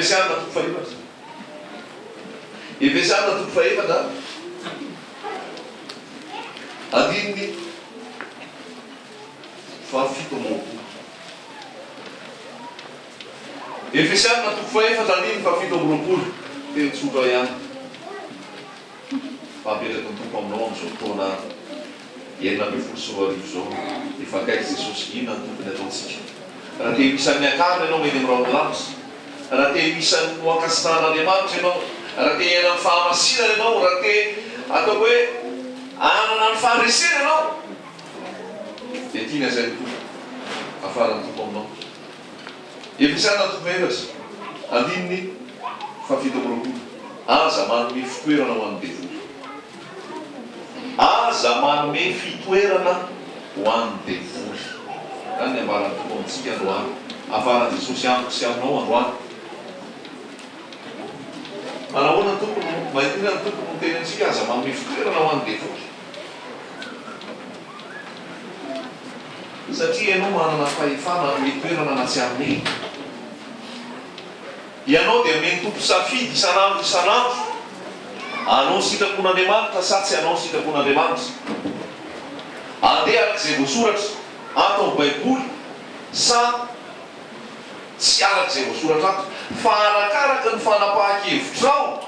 Efesiana toko fahefatra. Efesiana toko fahefatra, andininy fahafito amby roapolo. Efesiana toko fahefatra, andininy fahafito amby roapolo. Teny tsotra ihany. Fa apetraky ny Tompo aminao amin'izao taona 2016 izao. Efa akaiky Jesosy. Inona no tokony hataontsika? Raha te ho isan'ny hakarina ianao eny amin'ny rahon'ny lanitra, raha te ho isan'ny ho ankasitrahan'Andriamanitra ianao, raha te hiaina amin'ny fahamasinana ianao, raha te ataoko hoe hanana ny faharesena ianao, dia tiany hazain'ny Tompo, hafaran'ny Tompo aminao. Efesiana toko fahefatra, andininy fahafito amby roapolo, Aza manome fitoerana ho an'ny devoly. Aza manome fitoerana ho an'ny devoly. Izany ny ambaran'ny Tompo amintsika androany. Hafaran'i Jesosy amiko sy aminao androany. Manahoana ny Tompo no, maninona ny Tompo no miteny amintsika aza manome fitoerana ho an'ny devoly? Satria ianao manana fahefana hanome toerana na tsy hanome. Ianao dia omen'ny Tompo safidy isan'andro isan'andro, hanao ny sitrapon'Andriamanitra sa tsy hanao ny sitrapon'Andriamanitra. Andeha araka izay voasoratra ato amin'ny Baiboly sa tsy araka izay voasoratra ato. Fa arakaraka ny fanapahan-kevitrao,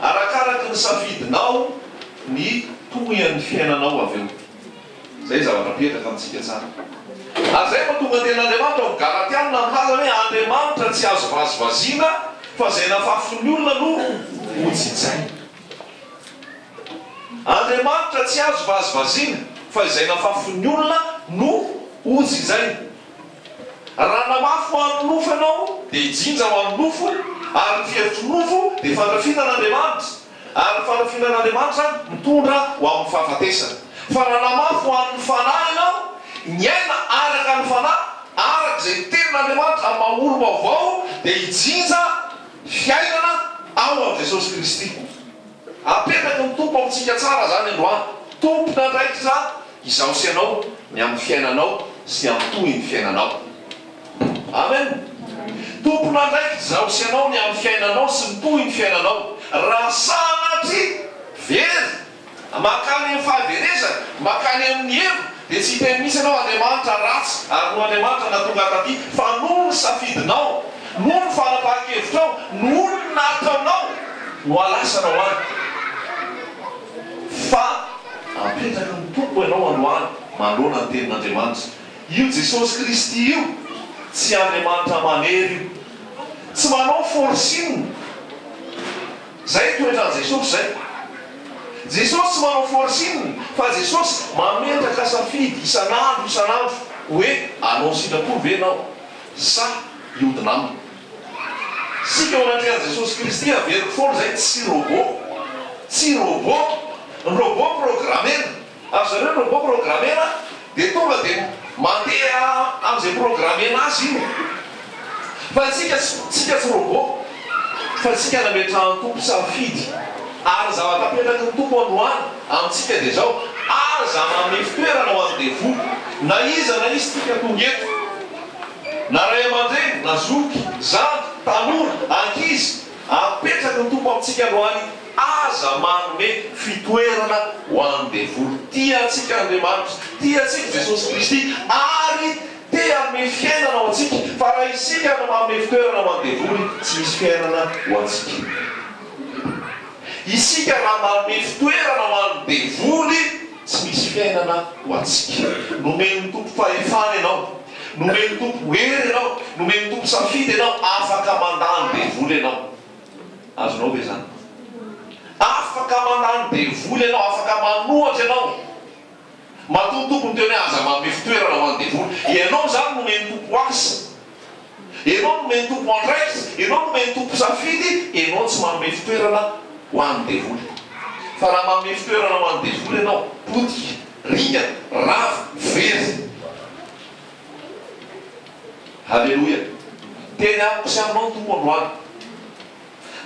arakaraka ny safidinao ny tohian'ny fiainanao avy eo. Izay zavatra apetraka amintsika tsara. Ary izay no mahatonga ny tenin'Andriamanitra ao amin'ny Galatiana milaza hoe Andriamanitra tsy azo vazivaziana fa izay nafafin'ny olona no hojijaina. Andriamanitra tsy azo vazivaziana fa izay nafafin'ny olona no hojijaina. Raha namafy ho an'ny nofo ianao dia hijinja ho an'ny nofo, ary ny fihevitry ny nofo dia fandrafiana an'Andriamanitra. Ary ny fanafinan'Andriamanitra mitondra ho amin'ny fahafatesana. Fa raha namafy ho an'ny Fanahy ianao, niaina araka ny Fanahy, araka izay tenin'Andriamanitra amin'ny maha olom-baovao, dia hijinja fiainana ao amin'i Jesosy Kristy. Apetraky ny Tompo amintsika tsara izany androany. Tompon'andraikitra izaho sy ianao ny amin'ny fiainanao sy ny amin'ny tohin'ny fiainanao. Amen! Tompon'andraikitra izaho sy ianao ny amin'ny fiainanao sy ny tohin'ny fiainanao. Raha sanatria very, mankany amin'ny fahaverezana, mankany amin'ny helo, dia tsy hiteny mihitsy ianao Andriamanitra ratsy ary noho Andriamanitra nahatonga ahy taty, fa noho ny safidinao, noho ny fanapahan-kevitrao, noho ny nataonao no halasanao any. Fa apetraky ny Tompo ianao androany manoloana ny tenin'Andriamanitra. Io Jesosy Kristy io tsy Andriamanitra manery io. Tsy manao forcing. Zay toetran'i Jesosy zay. Jesosy tsy manao forcing fa Jesosy mametraka safidy isan'andro isan'andro hoe hanao sitrapo ve ianao sa hiodina aminy. Isika eo anatrehan'i Jesosy Kristy averiko foana zay tsy robot. Tsy robot. Ny robot programmena. Ary zareo no vao programmena dia tonga dia mandeha amin'izay programmena azy io. Fa isika tsy tsika tsy robot fa isika nametrahan'ny Tompo safidy. Ary ny zavatra apetraky ny Tompo androany amintsika dia izao, aza manome fitoerana ho an'ny devoly. Na iza na iza tika tonga eto, na ray aman-dreny, na zoky, zandry, tanora, ankizy, Apetraky ny Tompo amintsika androany, aza manome fitoerana ho an'ny devoly. Tia antsika Andriamanitra, tia antsika Jesosy Kristy ary te hanome fiainana ho antsika, fa raha isika no manome fitoerana ho an'ny devoly, tsy misy fiainana ho antsika. Isika raha manome fitoerana ho an'ny devoly, Tsy misy fiainana ho antsika. Nomen'ny Tompo fahefana ianao. Nomen'ny Tompo hery ianao. Nomen'ny Tompo safidy ianao. Afaka mandà ny devoly ianao. Azonao ve izany? Afaka mandà ny devoly ianao. Afaka manohatra ianao. Matoa ny Tompo niteny hoe aza manome fitoerana ho an'ny devoly. Ianao izany nomen'ny Tompo asa. Ianao nomen'ny Tompo andraikitra, ianao nomen'ny Tompo safidy, ianao tsy manome fitoerana ho an'ny devoly. Fa raha manome fitoerana ho an'ny devoly ianao, potika, ringana, rava, very. Haleloia. Teny amiko sy aminao ny Tompo androany.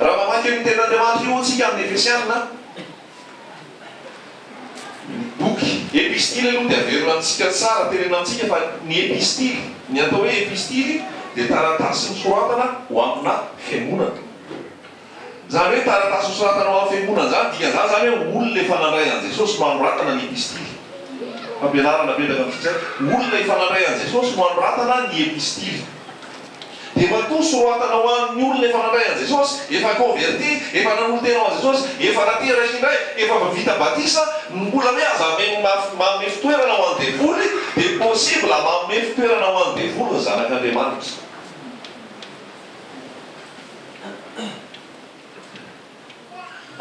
Raha mamaky an'io tenin'Andriamanitra io tsika amin'ny Efesiana, Ny boky epistily aloha dia averina amintsika tsara, tenenina amintsika fa ny epistily, ny atao hoe epistily dia taratasy nosoratana ho amina fiangonana. Izany hoe taratasy nosoratana ho an'ny fiangonana izany, dikan'izany izany hoe olona efa nandray an'i Jesosy no anoratana ny epistily. Fampianarana apetraka amintsika izany, olona efa nandray an'i Jesosy no anoratana ny epistily. Dia matoa soratana ho an'ny olona efa nandray an'i Jesosy, efa converti, efa nanolo-tena ho an'i Jesosy, efa nateraka indray, efa vita batisa, no mbola hoe aza manome fitoerana ho an'ny devoly, dia possible manome fitoerana ho an'ny devoly ny zanak'Andriamanitra.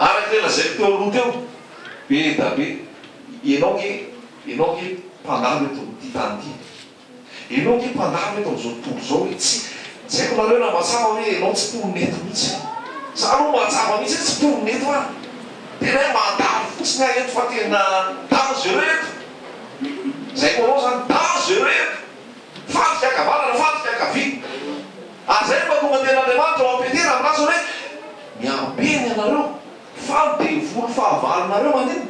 Araka ilay lazaiko teo aloha teo, be da be, ianao nge, ianao nge mpandalo eto amin'ity tany ity. Ianao nge mpandalo eto amin'izao tontolo izao e, tsy, tsy haiko nareo na mahatsapa hoe ianao tsy mponina eto mihitsy. Za aloha mahatsapa mihitsy hoe tsy mponina eto aho. Tena hoe mandalo fotsiny aho eto fa tena dangereux eto. Lazaiko anao zany, dangereux eto. Fandrika ankavanana, fandrika ankavia. Ary izay no mahatonga ny tenin'Andriamanitra ao amin'i Petera milaza hoe, Miambena ianareo, fa ny devoly fahavalonareo maninona?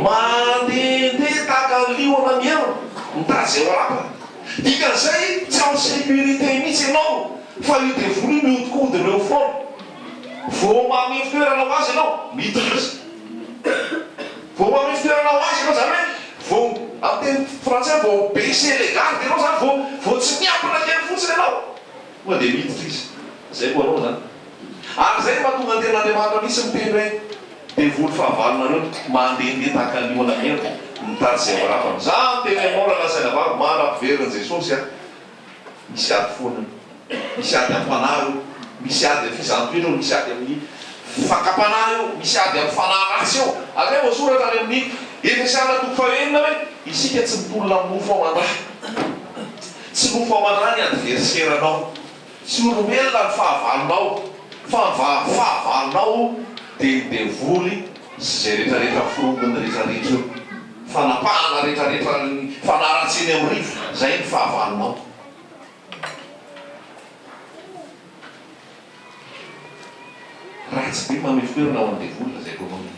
Mandehandeha tahaka ny liona mierona, mitady izay ho arapany. Dikan'izay, tsy en sécurité mihitsy ianao, fa io devoly io mihodinkodina eo foana. Vao manome fitoerana ho azy ianao, miditra izy. Vao manome fitoerana ho azy ianao, izany hoe vao, amin'ny teny frantsay, vao baisser les gardes ianao izany, vao, vao tsy miampina kely fotsiny ianao, tonga dia miditra izy. Izay ho anao izany. Ary izay no mahatonga ny tenin'Andriamanitra mihitsy miteny hoe, Devoly fahavalonareo mandehandeha tahaka ny liona mierona, mitady izay ho arapany. Za miteny aminao rahalahy sy anabavy, mandra-piverin'i Jesosy aho. Misy ady foana io. Misy ady am-panahy eo, misy ady amin'ny fizahan-toetra eo, misy ady amin'ny fakam-panahy eo, misy ady amin'ny fanahy ratsy eo. Ary izay voasoratra any amin'ny Efesiana toko fahenina hoe, Isika tsy mitolona amin'ny nofo aman-dra. Tsy nofo aman-dra ny adversaire-nao. Tsy olombelona ny fahavalonao, fa ny fahavalonao dia ny devoly sy izay rehetrarehetra forongony rehetrarehetra eo. Fanapahana rehetrarehetra, ny fanaratsiany amin'ny rivotra, izay ny fahavalonao. Ratsy be manome fitoerana ho an'ny devoly lazaiko anao io.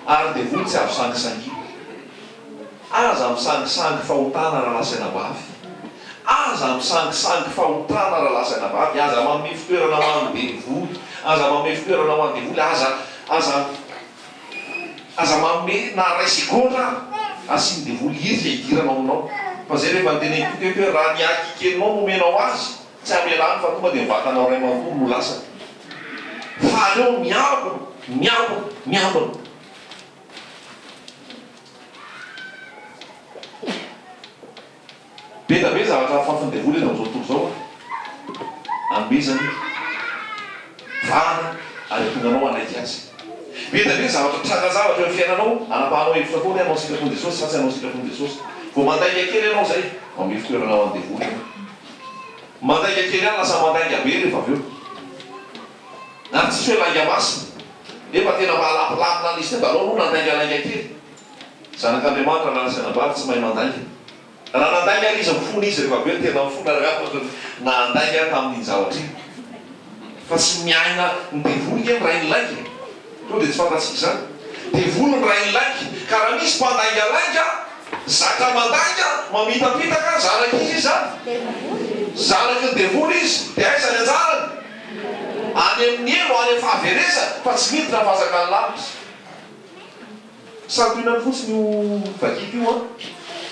Ary ny devoly tsy azo sangisangiana. Aza misangisangy fahotana rahalahy sy anabavy. Aza misangisangy fahotana rahalahy sy anabavy. Aza manome fitoerana ho an'ny devoly. Aza manome fitoerana ho an'ny devoly. Aza, aza. Aza manome na ray segondra ary asian'ny devoly hirika hidirana ao aminao. Fa zay rehefa noteneniko teto hoe raha ny akikenao no omenao azy, tsy hamelany fa tonga dia ny vatanao ray manontolo no lasany. Fa aleo miambina, miambina, miambina. Be da be zavatra afafin'ny devoly eto amin'izao tontolo izao an! Anomezany vahana ary hahatonga anao hanaiky azy. Be da be zavatra trangan-javatra eo amin'ny fiainanao anapahanao hevitra foana hoe hanao sitrapon'i Jesosy sa tsy hanao sitrapon'i Jesosy. Vao mandainga kely ianao izay, manome fitoerana ho an'ny devoly ianao. Mandainga kely ihany lasa mandainga be rehefa avy eo. Ary tsisy hoe lainga masina. Nefa tena mba halapilamina an'izy teo, mba aleo aloha nandaingalainga kely. Zanak'Andriamanitra rahalahy sy anabavy tsy mahay mandainga. Raha nandainga ary izy mifona izy rehefa avy eo tena mifona ary angamba ohatran'ny nandainga tamin'iny zavatra iny. Fa tsy miaina ny devoly nge ny rain'ny lainga e! Tonga dia tsy fantatsika izany. Devoly ny rain'ny lainga. Ka raha misy mpandainga lainga, zatra mandainga, mamitapitaka, zanak'iza izy izany? Zanaky ny devoly izy. Dia aiza ny anjarany? Any amin'ny helo, any amin'ny fahaverezana, fa tsy miditra ny fanjakan'ny lanitra. Santionany fotsiny io vakiko io an!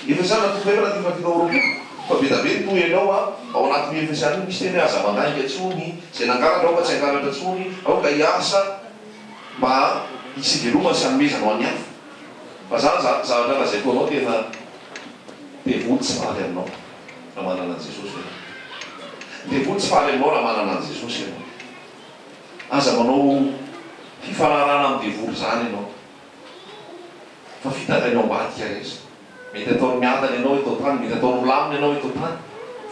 Efesiana toko efatra andininy fahafito amby roapolo, fa be da be ny tohiny ao an! Ao anatin'io Efesiana io misy teny hoe aza mandainga intsony, izay nangalatra aoka tsy hangalatra intsony, aoka hiasa mba hisy hivelomana sy hanomezana ho an'ny hafa. Fa zany za zavatra lazaiko anao tena devoly tsy faly aminao raha manana an'i Jesosy ianao. Devoly tsy faly aminao raha manana an'i Jesosy ianao. Aza manao fifanarahana amin'ny devoly izany ianao fa fitaka ny ao ambadika rehetra. Mety ataony miadana ianao eto an-tany, mety ataony milamina ianao eto an-tany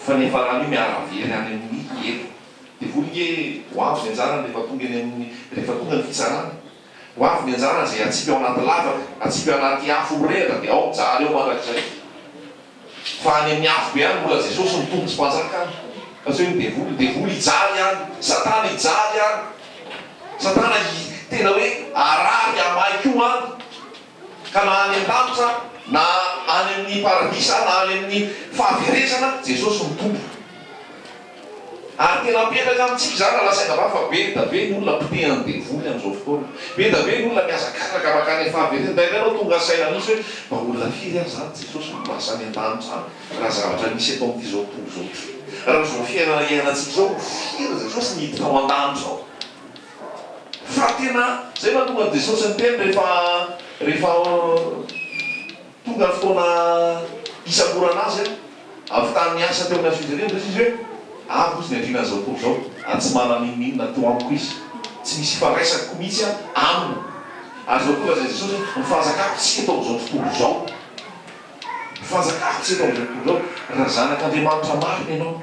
fa ny hiafarany io miara-very any amin'ny helo. Devoly nge ho avy ny anjarany rehefa tonga eny amin'ny rehefa tonga ny fitsarana. Ho avy ny anjarany izay hatsipy ao anaty lavaka, hatsipy anaty afo mirehitra dia ao mijaly eo mandrakizay. Fa any amin'ny afo be any mbola Jesosy no Tompo sy Mpanjaka any fa tsy hoe ny devoly, ny devoly hijaly any, satana hijaly any, satana hi tena hoe harary hamay koa any, ka na any an-danitra na any amin'ny paradisa na any amin'ny fahaverezana Jesosy no Tompo. Ary tena mipetraka amintsika izany raha lazaina va fa be da be ny olona potehan'ny devoly amin'izao fotoana. Be da be ny olona mihazakazaka mankany amin'ny fahaverezana. Indraindray ianao tonga saina mihitsy hoe mba olona firy ary izany Jesosy no lasa any an-danitra any raha zavatra misy eto amin'ity izao tontolo izao ity. Raha izao fiainana iainantsika izao, firy Jesosy no hiditra ao an-danitra ao. Fa tena izay mahatonga an'i Jesosy niteny rehefa rehefa tonga ny fotoana hisamborana Azy, avy tany niasa teo amin'ny hazo fijaliana Jesosy Izy hoe, Avy hozy ny andrianan'izao tontolo izao, ary tsy manana n'inon'inona teo amiko izy, tsy misy ifandraisako mihitsy aminy. Ary izao koa lazain'i Jesosy hoe, Ny fanjakako tsy eto amin'izao tontolo izao. Ny fanjakako tsy eto amin'izao tontolo izao. Raha zanak'Andriamanitra marina ianao,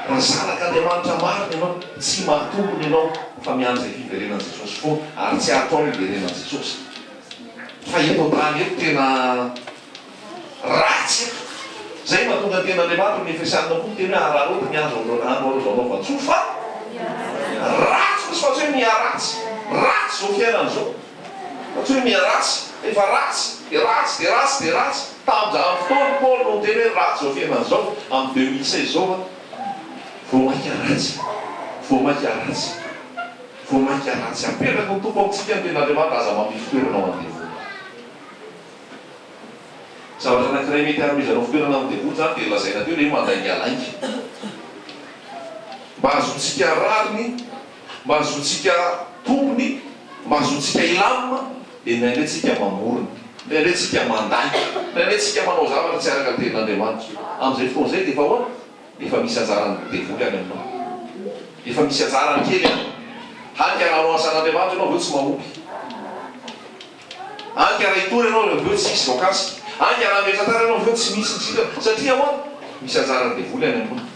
raha zanak'Andriamanitra marina ianao, tsy mahatombina ianao fa miandry izay fiverenan'i Jesosy foana, ary tsy hatao ny hiverenan'i Jesosy. Fa eto an-tany eto tena ratsy eto. Izay no mahatonga ny tenin'Andriamanitra ny Efesianina koa miteny hoe araraoty ny andro andro azo anaovan-tsoa fa ratsy misy fa tsy hoe miharatsy. Ratsy izao fiainana izao. Fa tsy hoe miharatsy. Efa ratsy dia ratsy dia ratsy dia ratsy. Tamin'izany fotoana i Paoly no niteny hoe ratsy izao fiainana izao. Amin'ny 2016 izao vao mainka ratsy. Vao mainka ratsy. Vao mainka ratsy. Apetrako ny Tompo amintsika ny tenin'Andriamanitra aza mamio fitoerana ho an'ny devoly. Zavatra anankiray mety hanomezanao fitoerana amin'ny devoly izany dia lazaina teo ilay hoe mandaingalainga. Mba hahazoantsika rariny, mba hahazoantsika tombony, mba hahazoantsika hilamina dia indraindray tsika mamorona, indraindray tsika mandainga, indraindray tsika manao zavatra tsy araka ny tenin'Andriamanitra. Amin'izay fotoana izay dia efa ahoana? Efa misy anjaran'ny devoly any aminao. Efa misy anjarany kely any. Hany ka raha hanao asan'Andriamanitra ianao avy eo tsy mahomby. Hany ka raha hitory ianao avy eo tsy hisy voakasika. Hany ka raha hametra-tara ianao avy eo tsy misy ny sitrana. Satria ahoana? Misy anjaran'ny devoly any aminao.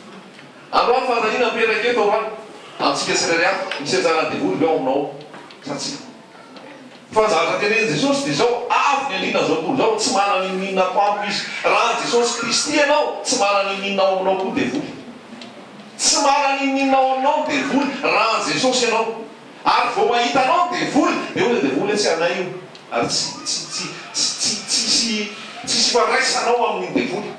Androany fanontaniana mipetraka eto androany amintsika tsirairay avy, misy anjaran'ny devoly ve ao aminao sa tsia? Fa ny zavatra tenenin'i Jesosy dia izao, Avy ny andriana izao tontolo izao, tsy manana n'inon'inona ato amiko izy. Raha an'i Jesosy Kristy ianao, tsy manana n'inon'inona ao aminao koa devoly. Tsy manana n'inon'inona ao aminao ny devoly raha an'i Jesosy ianao. Ary vao mahita anao ny devoly, dia hoy ilay devoly hoe tsy anay io. Ary tsy, tsy, tsy, tsy, tsy, tsisy, tsisy ifandraisanao amin'ny devoly.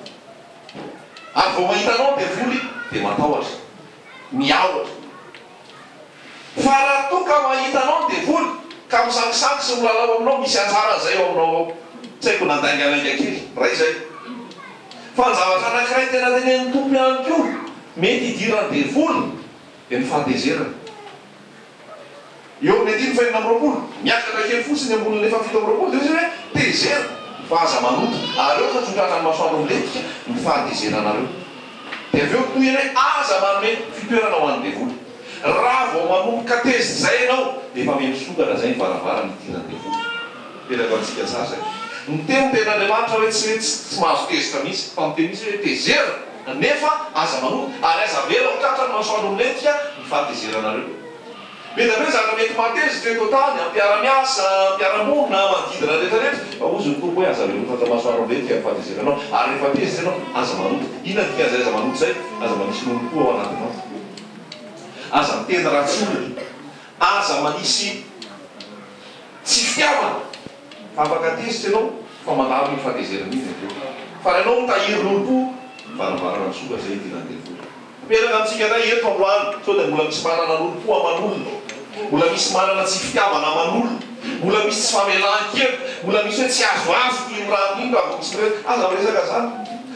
Ary vao mahita anao ny devoly, dia matahotra, miahotra. Fa raha toa ka mahita anao ny devoly ka misangisangy sy milalao aminao, misy anjara izay ao aminao ao. Tsy haiko nandaingalainga kely, ray izay. Fa ny zavatra anankiray tena tenenin'ny Tompo ihany koa mety hidiran'ny devoly dia ny fahatezerana. Eo amin'ny andininy faha-26, miakatra kely fotsiny ambonin'ilay faha-27 dia hoy izy hoe, Tezera, fa aza manota, ary aoka tsy ho tratran'ny masoandro milentika ny fahatezeranareo. Dia avy eo tohiny hoe aza manome fitoerana ho an'ny devoly. Raha vao manomboka tezitra izay ianao dia efa miha-misokatra izay ny varavarana hidiran'ny devoly. Mipetraka amintsika tsara izay. Miteny ny tenin'Andriamanitra hoe tsy hoe tsy mahazo tezitra mihitsy fa miteny mihitsy hoe tezera nefa aza manota ary aza avela ho tratran'ny masoandro milentika ny fahatezeranareo. Be dia be ny zavatra mety mahatezitra eto an-tany, mpiara-miasa, mpiara-monina, manodidina rehetra rehetra, fa hozy ny Tompo hoe aza avela ho tratra masoandro milentika ny fahatezeranao, ary rehefa tezitra ianao, aza manota. Inona ny dikan'izay aza manota izay? Aza manisy lolompo ao anatinao. Aza miteny ratsy olona. Aza manisy tsy fitiavana. Fa afaka tezitra ianao fa mandalo iny fahatezerana iny avy eo. Fa raha ianao mitahiry lolompo, varavarana misokatra izay hidiran'ny devoly. Mipetraka amintsika indray eto androany, sao dia mbola misy manana lolompo aman'olona, mbola misy manana tsy fitiavana aman'olona, mbola misy tsy famelan-keloka, mbola misy hoe tsy azoazoko iny rano iny raha vao misy miresaka, aza miresaka an'izany,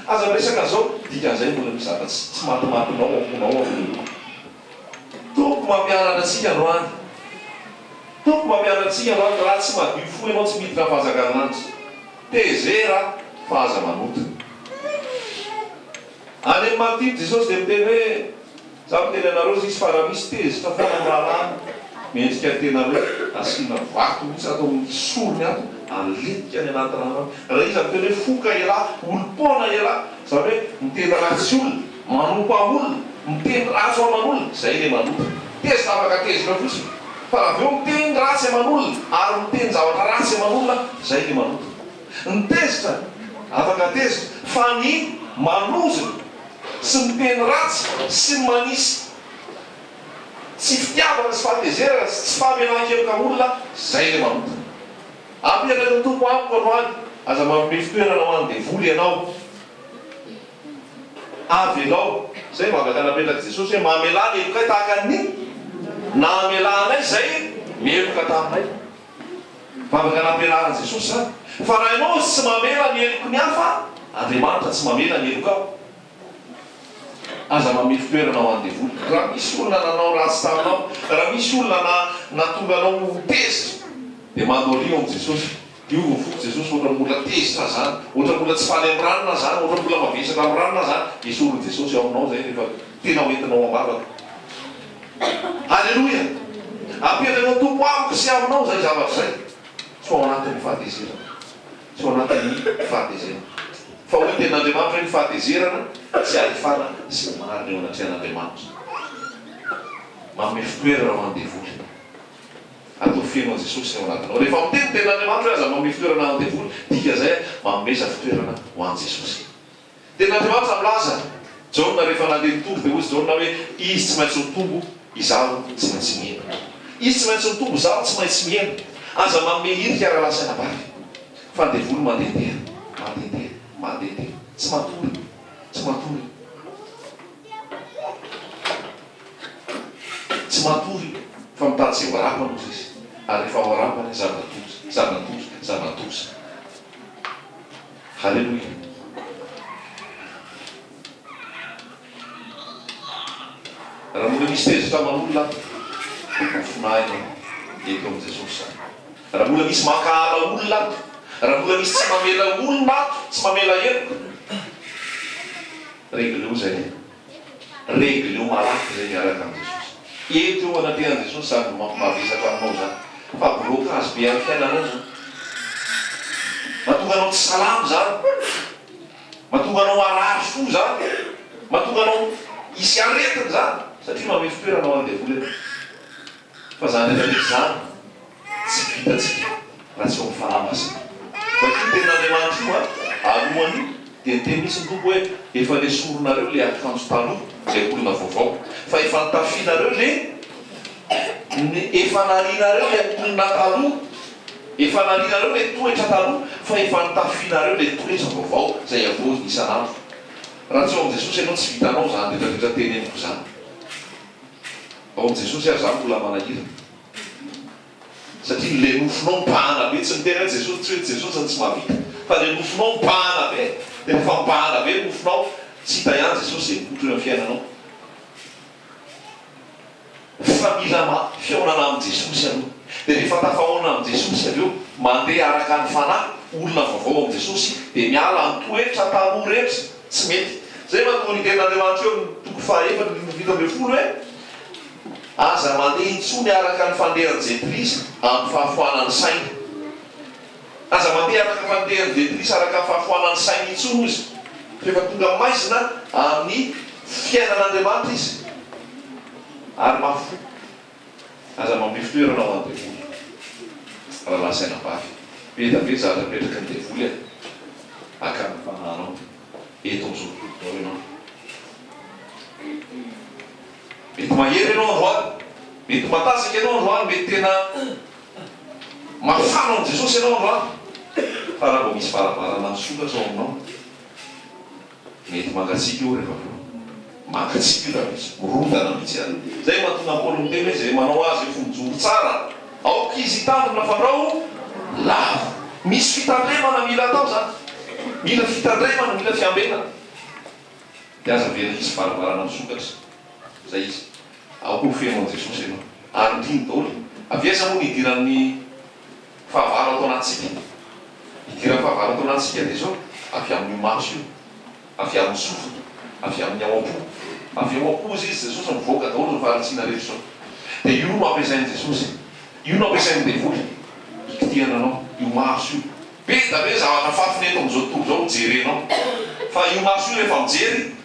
aza miresaka an'izao, dikan'izay mbola misy zavatra tsy tsy matimatinao ao am-ponao ao. Tompo mampianatra antsika androany, Tompo mampianatra antsika androany, raha tsy madio fo ianao tsy miditra ny fanjakan'ny lanitra. Tezera fa aza manota. Any amin'ny Matio, Jesosy dia miteny hoe, Izaho miteny anareo izy fa raha misy tezitra foana amin'ny rahalahiny, mendrika ny tena hoe asiana vato mihitsy ato amin'ny sorony ato, aletika any anaty rano any. Raha iza miteny hoe foka ialahy, olom-poana ialahy, izany hoe miteny ratsy olona, manompa olona, miteny ratsy ho aman'olona, izay ilay manota. Tezitra afaka tezitra fotsiny, fa raha avy eo miteny ratsy aman'olona ary miteny zavatra ratsy aman'olona, izay ilay manota. Ny tezitra, afaka tezitra, fa ny manozona sy miteny ratsy sy ny manisy tsy fitiavana sy fahatezerana sy tsy famelan-keloka olona, zay le manota. Ampianarin'ny Tompo amiko androany, aza manome fitoerana ho an'ny devoly ianao. Avelao. Izay vavaka napetrak'i Jesosy hoe mamelà ny helokay tahaka ny namelanay izay meloka taminay. Vavaka nampianarin'i Jesosy izany. Fa raha ianao tsy mamela ny heloky ny hafa, Andriamanitra tsy mamela ny helokao. Aza mamefy toerana ho an'ny devoly. Raha misy olona nanao ratsy taminao, raha misy olona na nahatonga anao ho tezitra, dia mandoalia eo amin'i Jesosy. Diovy ny foko Jesosy, ohatra mbola tezitra zany, ohatra mbola tsy faly amin'ny ranona zany, ohatra mbola mavesatra amin'ny ranona zany, esorin'i Jesosy ao aminao zay rehefa tena ho entinao am-bavaka. Aleloia! Apetraka ny Tompo amiko sy aminao izay zavatra izay. Tsy ao anatin'ny fahatezerana. Tsy ao anatin'ny fahatezerana. Fa hoy ny tenin'Andriamanitra hoe ny fahatezerana tsy ahefana izay marina eo anatrehan'Andriamanitra. Manome fitoerana ho an'ny devoly. Ataovy feno an'i Jesosy ao anatinao. Rehefa miteny ny tenin'Andriamanitra hoe aza manome fitoerana ho an'ny devoly, dika izay manomeza fitoerana ho an'i Jesosy. Tenin'Andriamanitra milaza, Jaona rehefa nandeha nitory dia hozy Jaona hoe izy tsy maintsy mitombo, izaho tsy maintsy mihena. Izy tsy maintsy mitombo, izaho tsy maintsy mihena. Aza manome hirika rahalahy sy anabavy fa ny devoly mandehandeha, mandehandeha, mandehandeha. Tsy matory, tsy matory. Tsy matory fa mitady izay ho arapany hozy izy. Ary rehefa ho arapany, zava-doza, zava-doza, zava-doza. Haleloia. Raha mbola misy tezitra aman'olona ato, dia hofonahina eto amin'i Jesosy izany. Raha mbola misy mankahala olona ato, raha mbola misy tsy mamela olona ato, tsy mamela heloka, regleo izay. Regleo malaky izay miaraka amin'i Jesosy. Ento eo anatrehan'i Jesosy izany mavesatra aminao izany. Fa blocage be amin'ny fiainanao izany. Mahatonga anao tsy salama izany. Mahatonga anao harary fo izany. Mahatonga anao hisy aretina izany. Satria manome fitoerana ho an'ny devoly ianao. Fa izany rehetra rehetra izany tsy vitantsika raha tsy ao amin'ny Fanahy Masina. Vakio ny tenin'Andriamanitra io an, alohan'io dia niteny mihitsy ny Tompo hoe efa nesorinareo ilay akanjo taloha, ilay olona vaovao, fa efa nitafianareo ilay, efa narianareo ilay olona taloha, efa narianareo ilay toetra taloha, fa efa nitafianareo ilay toetra vaovao izay havaozina isan'andro. Raha tsy ao amin'i Jesosy ianao tsy vitanao izany rehetra rehetra teneniko izany. Ao amin'i Jesosy ary izany mbola manahirana. Satria le nofonao mibahana be, tsy miteny hoe Jesosy, tsy hoe Jesosy no tsy mahavita, fa le nofonao mibahana be, de rehefa mibahana be ny nofonao, tsy hita ihany Jesosy izay mipoitra eo amin'ny fiainanao. Fa mila ma, fihaonana amin'i Jesosy aloha. De rehefa tafahaona amin'i Jesosy avy eo, mandeha araka ny Fanahy, olona vaovao amin'i Jesosy, de miala ny toetra taloha rehetra, tsy mety. Zay mahatonga ny tenin'Andriamanitra eo amin'ny toko fahaefatra andininy 17 hoe. Aza mandeha intsony araka ny fandehan'ny jentilisa amin'ny fahafoanan'ny saina. Aza mandeha araka ny fandehan'ny jentilisa araka ny fahafoanan'ny saina intsony, hoy izy, fa efa tonga maizina amin'ny fiainan'Andriamanitra izy, ary mafy fo. Aza manome fitoerana ho an'ny devoly, rahalahy sy anabavy. Be dia be ny zavatra apetraky ny devoly e, hakana ny fanahinao eto amin'izao tontolo izao ianao. Mety mahery ianao androany, mety matanjaka ianao androany, mety tena mafana amin'i Jesosy ianao androany, fa raha vao misy varavarana misokatra ao aminao, mety mangatsiaka io rehefa avy eo. Mangatsiaka io raha misy, mirodana mihitsy ary. Izay no mahatonga an'i Paoly miteny hoe izay manao azy efa mijoro tsara, aoka izy hitandrina fandrao lavo. Misy fitandremana mila atao izany. Mila fitandremana, mila fiambenana. Dia aza avela hisy varavarana misokatra. Zay izy. Aoka ho feno an'i Jesosy ianao. Ary ndriny daholo. Avy aiza moa ny hidiran'ny fahavalo ato anatintsika? Hidiran'ny fahavalo ato anatintsika dia izao, avy amin'io maso io, avy amin'ny sofina, avy amin'ny ao am-po. Avy ao am-po hozy izy Jesosy mivoaka daholo izao faharatsiana rehetra izao. Dia io no ampiasain'i Jesosy. Io no ampiasain'ny devoly hikitihana anao. Io maso io. Be da be zavatra fafiny eto amin'izao tontolo izao jerenao. Fa io maso io rehefa mijery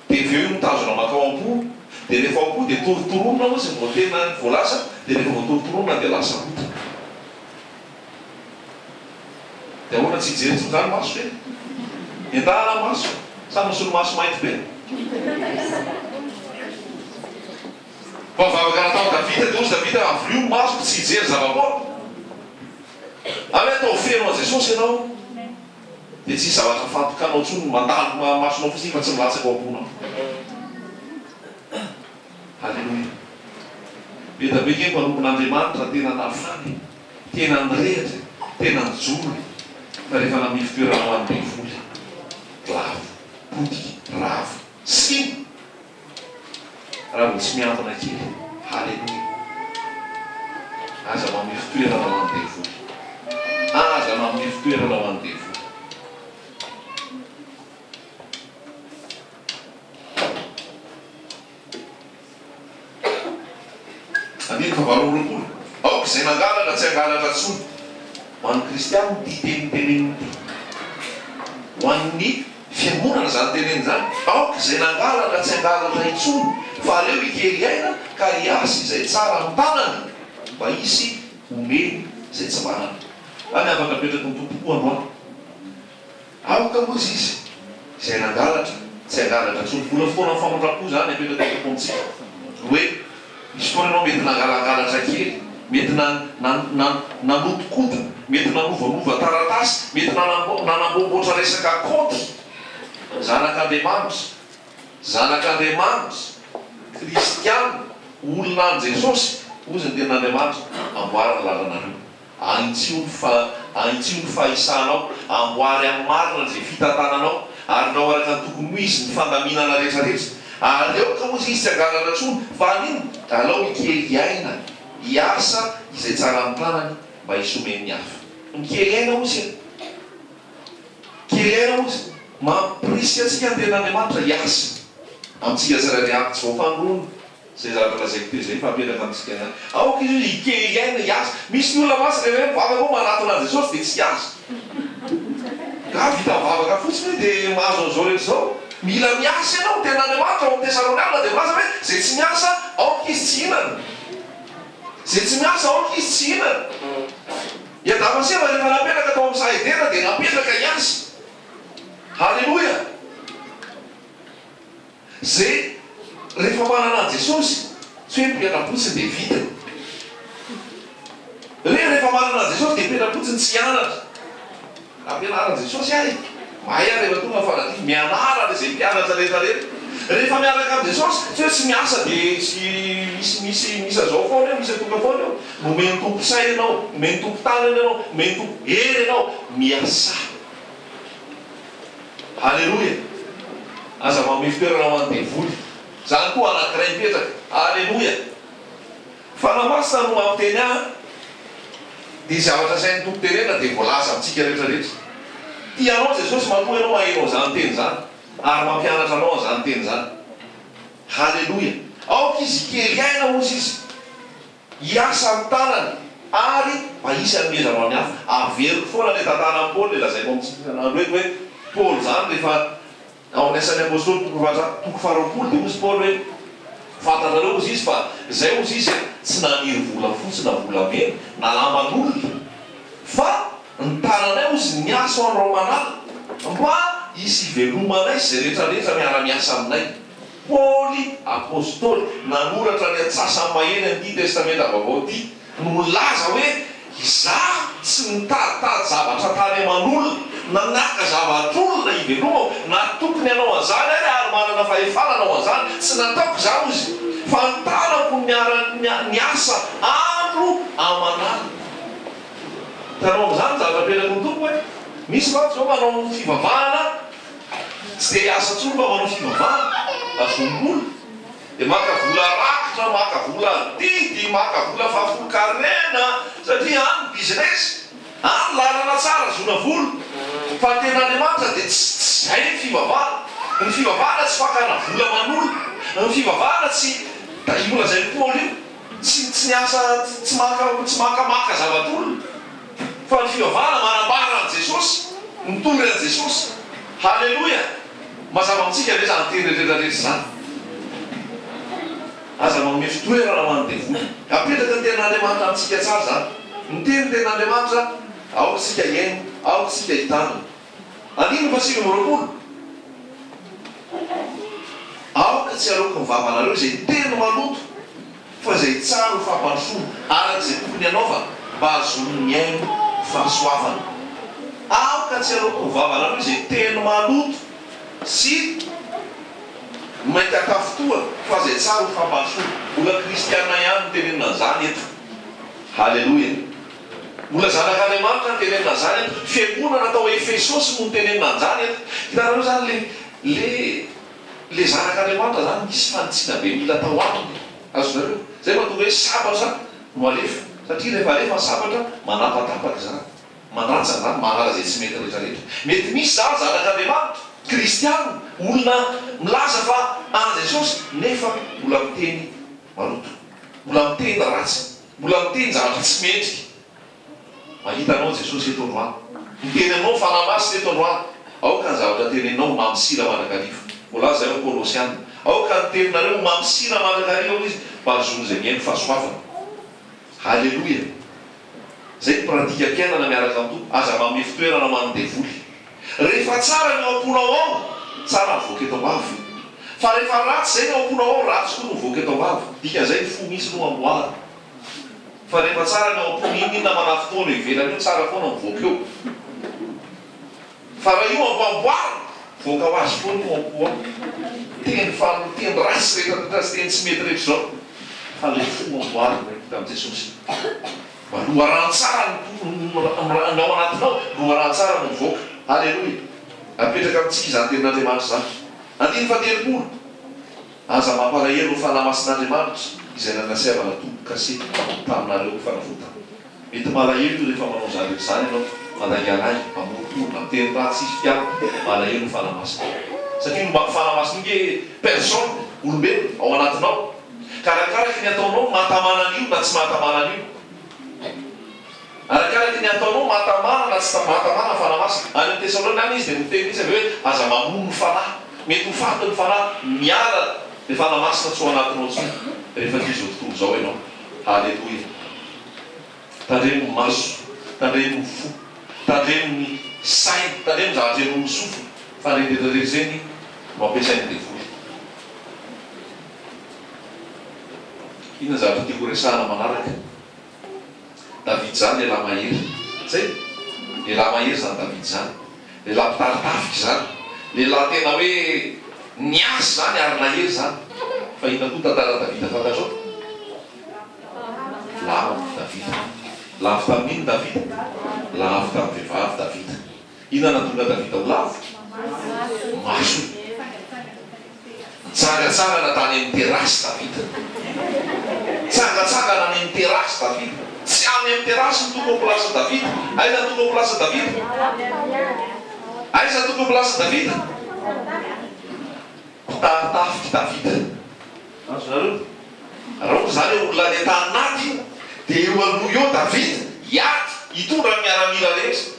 dia avy eo io mitazona mankao am-po, dia rehefa ao am-po dia torotoronina hozy vao tena vao lasa, dia rehefa voatorotoronina dia lasa ota. Dia ahoana tsy hijery intsony izany maso ve? Endahana ny maso sa misolomaso mainty be? Fa ny vavaka nataon'i Davida dia hozy Davida, Avilio ny masoko tsy hijery zava-poana. Ary hoe ataovy feno an'i Jesosy ianao. Dia tsisy zavatra afantokanao intsony mandalo masonao fotsiny fa tsy milatsaka ao am-ponao. Haleloia. Be da be nge mpanompon'Andriamanitra tena nafana e, tena nirehitra e, tena nijoro e, fa rehefa namify toerana ho an'ny devoly, lavo, potika, rava, simba, raha vao tsy miambina kely. Haleloia. Aza mamefy toerana ho an'ny devoly. Aza mamefy toerana ho an'ny devoly. Andininy fahavalo amby roapolo, Aoka izay nangalatra tsy hangalatra intsony. Ho an'ny kristiana ity teny tenenina ity. Ho an'ny fiangonana izany tenenina izany. Aoka izay nangalatra tsy hangalatra intsony, fa aleo hikely aina ka hiasa izay tsara amin'ny tanany, mba hisy homeny izay tsy manana. Any afaka apetraky ny Tompo koa androany. Aoka hozy izy, izay nangalatra, tsy hangalatra intsony. Mbola fotoanan'ny famindram-po izany apetraka eto amintsika. Hoe, misy fotoana ianao mety nangalangalatra kely, mety nanodikodina, mety nanovanova taratasy, mety nanamboamboatra resaka kaonty. Zanak'Andriamanitra, zanak'Andriamanitra, kristiana, olona an'i Jesosy, hozy ny tenin'Andriamanitra, amboary ny lalanareo. Ahintsio ny fa, ahintsio ny fahisanao, amboary amin'ny marina izay fitantananao, arinao araka ny tokony ho izy ny fandaminana rehetrarehetra. Ary aoka hozy izy tsy hangalatra intsony, fa haninona? Alao hikely aina, hiasa izay tsara amin'ny tanany, mba hisomen'ny hafa. Mikely aina hozy e! Kely aina hozy. Mampirisika antsika ny Tenin'Andriamanitra hiasa amintsika tsirairay avy, tsy voafanoroana. Izay zavatra lazaiko teo izay fa apetraka amintsika ihany. Aoka izy hoe hikely aina hiasa. Misy ny olona mantsy rehefa hoe mivavaka hoe manatona an'i Jesosy dia tsy hiasa. Nga vita mivavaka fotsiny hoe dia mahazo an'izao rehetra izao. Mila miasa ianao. Ny tenin'Andriamanitra ao amin'ny Tesalonianina dia milaza hoe izay tsy miasa aoka izy tsy hihinana. Izay tsy miasa aoka izy tsy hihinana. I Adama sy Eva rehefa napetraka tao amin'ny saha Edena dia napetraka hiasa. Haleloia! Ze rehefa manana an'i Jesosy, tsy hoe mipetra-potsiny dia vita. Re rehefa manana an'i Jesosy dia mipetra-potsiny tsy hianatra. Ampianarin'i Jesosy ahy e. Mahay aho rehefa tonga ny fanadia. Mianara re ze mpianatra rehetra rehetra. Rehefa miaraka amin'i Jesosy, tsy hoe tsy miasa dia tsy misy misy misy azao foana eo, misy atoka foana eo. Nomen'ny Tompo saina ianao, nomen'ny Tompo tanana ianao, nomen'ny Tompo hery ianao, miasà. Aleloia! Aza manome fitoerana ho an'ny devoly. Zany koa anankiray mipetraka. Aleloia! Fanahy Masina no mampiteny ahy, dia zavatra asain'ny Tompo tenenina dia voalaza amintsika rehetra rehetra. Tia anao Jesosy matoa ianao maheno an'izany teny izany ary mampianatra anao an'izany teny izany. Haleloia! Aoka izy hikely aina hozy izy. Hiasa amin'ny tanany ary mba hisy hanomezana ho an'ny hafa. Averiko foana ilay tantaran'i Paoly ilay lazaiko amintsika isan'andro eto hoe Paoly izany rehefa ao amin'ny Asan'ny Apostoly toko faha toko faharoapolo dia hozy Paoly hoe fantatrareo hozy izy fa izay hozy izy tsy naniry volafotsy na volamena na lamban'olona fa ny tananay hozy niasa ho an'ny Romanala mba hisy hivelomanay sy izay rehetra rehetra miara-miasa aminay. Paoly Apostoly, nanoratra ny antsasany mahery an'ity Testamenta Vaovao ity, no nilaza hoe, Izaho tsy nitaditady zavatra tany aman'olona, na naka zavatr'olona hivelomako, na tokony hanao an'izany ary ary manana fahefana hanao an'izany. Tsy nataoko izany, hoy izy, fa ny tanako no niara-niasa andro aman'alina. Hitanao amin'izany ny zavatra apetraky ny Tompo hoe, misy mantsy izao manao fivavahana, Tsy dia hiasa intsony fa manao fivavahana, azon'olona. Dia maka vola rakitra, maka vola adidy, maka vola fahafolonkarena, satria any ny business, any lalana tsara ahazoana vola. Fa ny tenin'Andriamanitra dia tsy tsy izay ny fivavahana. Ny fivavahana tsy fakana vola aman'olona. Ny fivavahana tsy, io lazain'i Paoly io, tsy tsy miasa tsy maka tsy makamaka zavatr'olona. Fa ny fivavahana manambara an'i Jesosy, mitory an'i Jesosy. Haleloia! Mazava amintsika ve izany teny rehetra rehetra izany? Aza manome fitoerana ho an'ny devoly. Apetraka ny tenin'Andriamanitra amintsika tsara izany. Miteny ny tenin'Andriamanitra, aoka isika hihaino, aoka isika hitandrina. Andininy faha-29. Aoka tsy haloaky ny vavanareo izay teny maloto. Fa izay tsara ho fampandrosoana araka izay tokony hanaovana mba hahazoan'ny mihaino fahasoavana. Aoka tsy haloaky ny vavanareo izay teny maloto sy mainty ankafotoana, fa izay tsara ho fampandrosoana. Mbola kristiana ihany no tenenina an'izany eto. Haleloia. Mbola zanak'Andriamanitra no tenenina an'izany eto. Fiangonana tao Efesosy no nitenenina an'izany eto. Hitanareo izany le, le, le zanak'Andriamanitra izany misy fanitsiana be mila atao aminy. Azonareo? Izay mahatonga hoe sabatra no alefa. Satria rehefa alefa ny sabatra, manapatapaka izany. Mandatsa izany, mahalala izay tsy mety rehetra rehetra. Mety misy izany zanak'Andriamanitra, kristiana, olona milaza fa an'i Jesosy, nefa mbola miteny maloto, mbola miteny ratsy, mbola miteny zavatra tsy mendrika. Mahita anao Jesosy eto androany. Miteny aminao ny Fanahy Masina eto androany. Aoka ny zavatra teneninao ho mamy sira mandrakariva. Voalaza izay ao Kolosiana. Aoka ny teninareo ho mamy sira mandrakariva, hoy Izy, mba hahazoan'izay mihaino fahasoavana. Haleloia! Zay ny pratikam-piainana miaraka amin'ny Tompo, aza manome fitoerana ho an'ny devoly. Rehefa tsara ny ao am-ponao ao, tsara mivoaka eto am-bava. Fa rehefa ratsy izay ny ao am-ponao ao, ratsy koa no mivoaka eto am-bava. Dikan'izay ny fo mihitsy no amboarina. Fa rehefa tsara ny ao am-po, n'inon'inona manafintohina eo ivelany eo, tsara foana mivoaka eo. Fa raha io ampamboarina, voaka ho azy foana io am-po ao. Teny fa teny ratsy rehetra rehetra sy teny tsy mety rehetra izao. Fa ilay fo amboarina io tamin'i Jesosy. Mba loharano tsara ny ny ao anatinao, loharano tsara no mivoaka. Aleloia. Apetraka amintsika izany tenin'Andriamanitra izany. Andininy fahatelopolo. Aza mampalahelo ny Fanahy Masin'Andriamanitra izay nanasiavana tombo-kase taminareo fanavotana. Mety malahelo io rehefa manao izany rehetra izany ianao, mandaingalainga, mamoromporona, miteny ratsy, tsisy fitiavana, malahelo ny Fanahy Masina. Satria io Fanahy Masina io nge personne, olombelona, ao anatinao. Ka arakaraky ny ataonao no mahatamana an'io na tsy mahatamana an'io. Arakaraky ny ataonao mahatamana na tsy mahatamana ny Fanahy Masina. Any amin'ny Tesalona any izy dia miteny mihitsy avy eo hoe aza mamono ny Fanahy. Mety ho faty ny Fanahy, miala ilay Fanahy Masina tsy ao anatinao intsony rehefa tia izao tontolo izao ianao. Haleloia. Tandremo ny maso, tandremo ny fo, tandremo ny saina, tandremo ny zavatra henoin'ny sofina, fa ireny rehetra rehetra ireny no ampiasain'ny devoly. Inona ny zavatra tiako horesahana manaraka? David izany lehilahy mahery. Zay? Lehilahy mahery izany David izany. Lehilahy mpitari-tafika izany. Lehilahy tena hoe niasa izany ary nahery izany. Fa inona koa ny tantaran'i Davida fantatrao? Lavo Davida. Lavo tamin'inona Davida? Lavo tamin'ny vehivavy Davida. Inona nahatonga Davida ho lavo? Masony. Nitsangantsangana tany amin'ny terasy Davida. Nitsangantsangana any amin'ny terasy Davida. Tsy any amin'ny terasy no tokony ho plasin'i Davida. Aiza no tokony ho plasin'i Davida? Aiza no tokony ho plasin'i Davida? Mpitari-tafik'i Davida. Azonareo? Raha ohatra izany hoe olona any an-tanin'ady, dia eo aloha eo Davida, hiady, hitondra ny miaramila rehetra.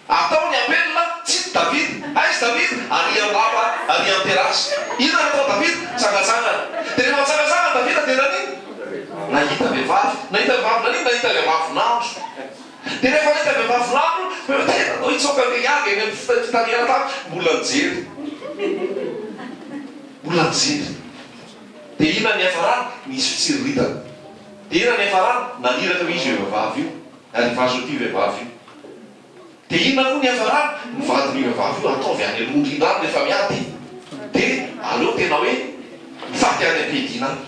Atao ny appel, tsy hita Davida. Aiza Davida? Ary an-dapa, ary an-terasy. Inona no ataon'i Davida? Mitsangantsangana. Dia rehefa mitsangantsangana Davida dia nanino? Nahita vehivavy. Nahita vehivavy nanino? Nahita vehivavy nandro. Dia rehefa nahita vehivavy nandro, tena atao hitsoaka andeha hiady eny amin'ny fitarihana tany, mbola nijery. Mbola nijery. Dia inona ny niafarany? Nisy fitsiriritana. Dia inona ny niafarany? Naniraka izy io vehivavy io, ary nivazo ity vehivavy io. Dia inona koa ny niafarany? Ny vadin'io vehivavy io ataovy any aloha indrindra any rehefa miady, dia aleo tena hoe ho faty any am-piadiana any.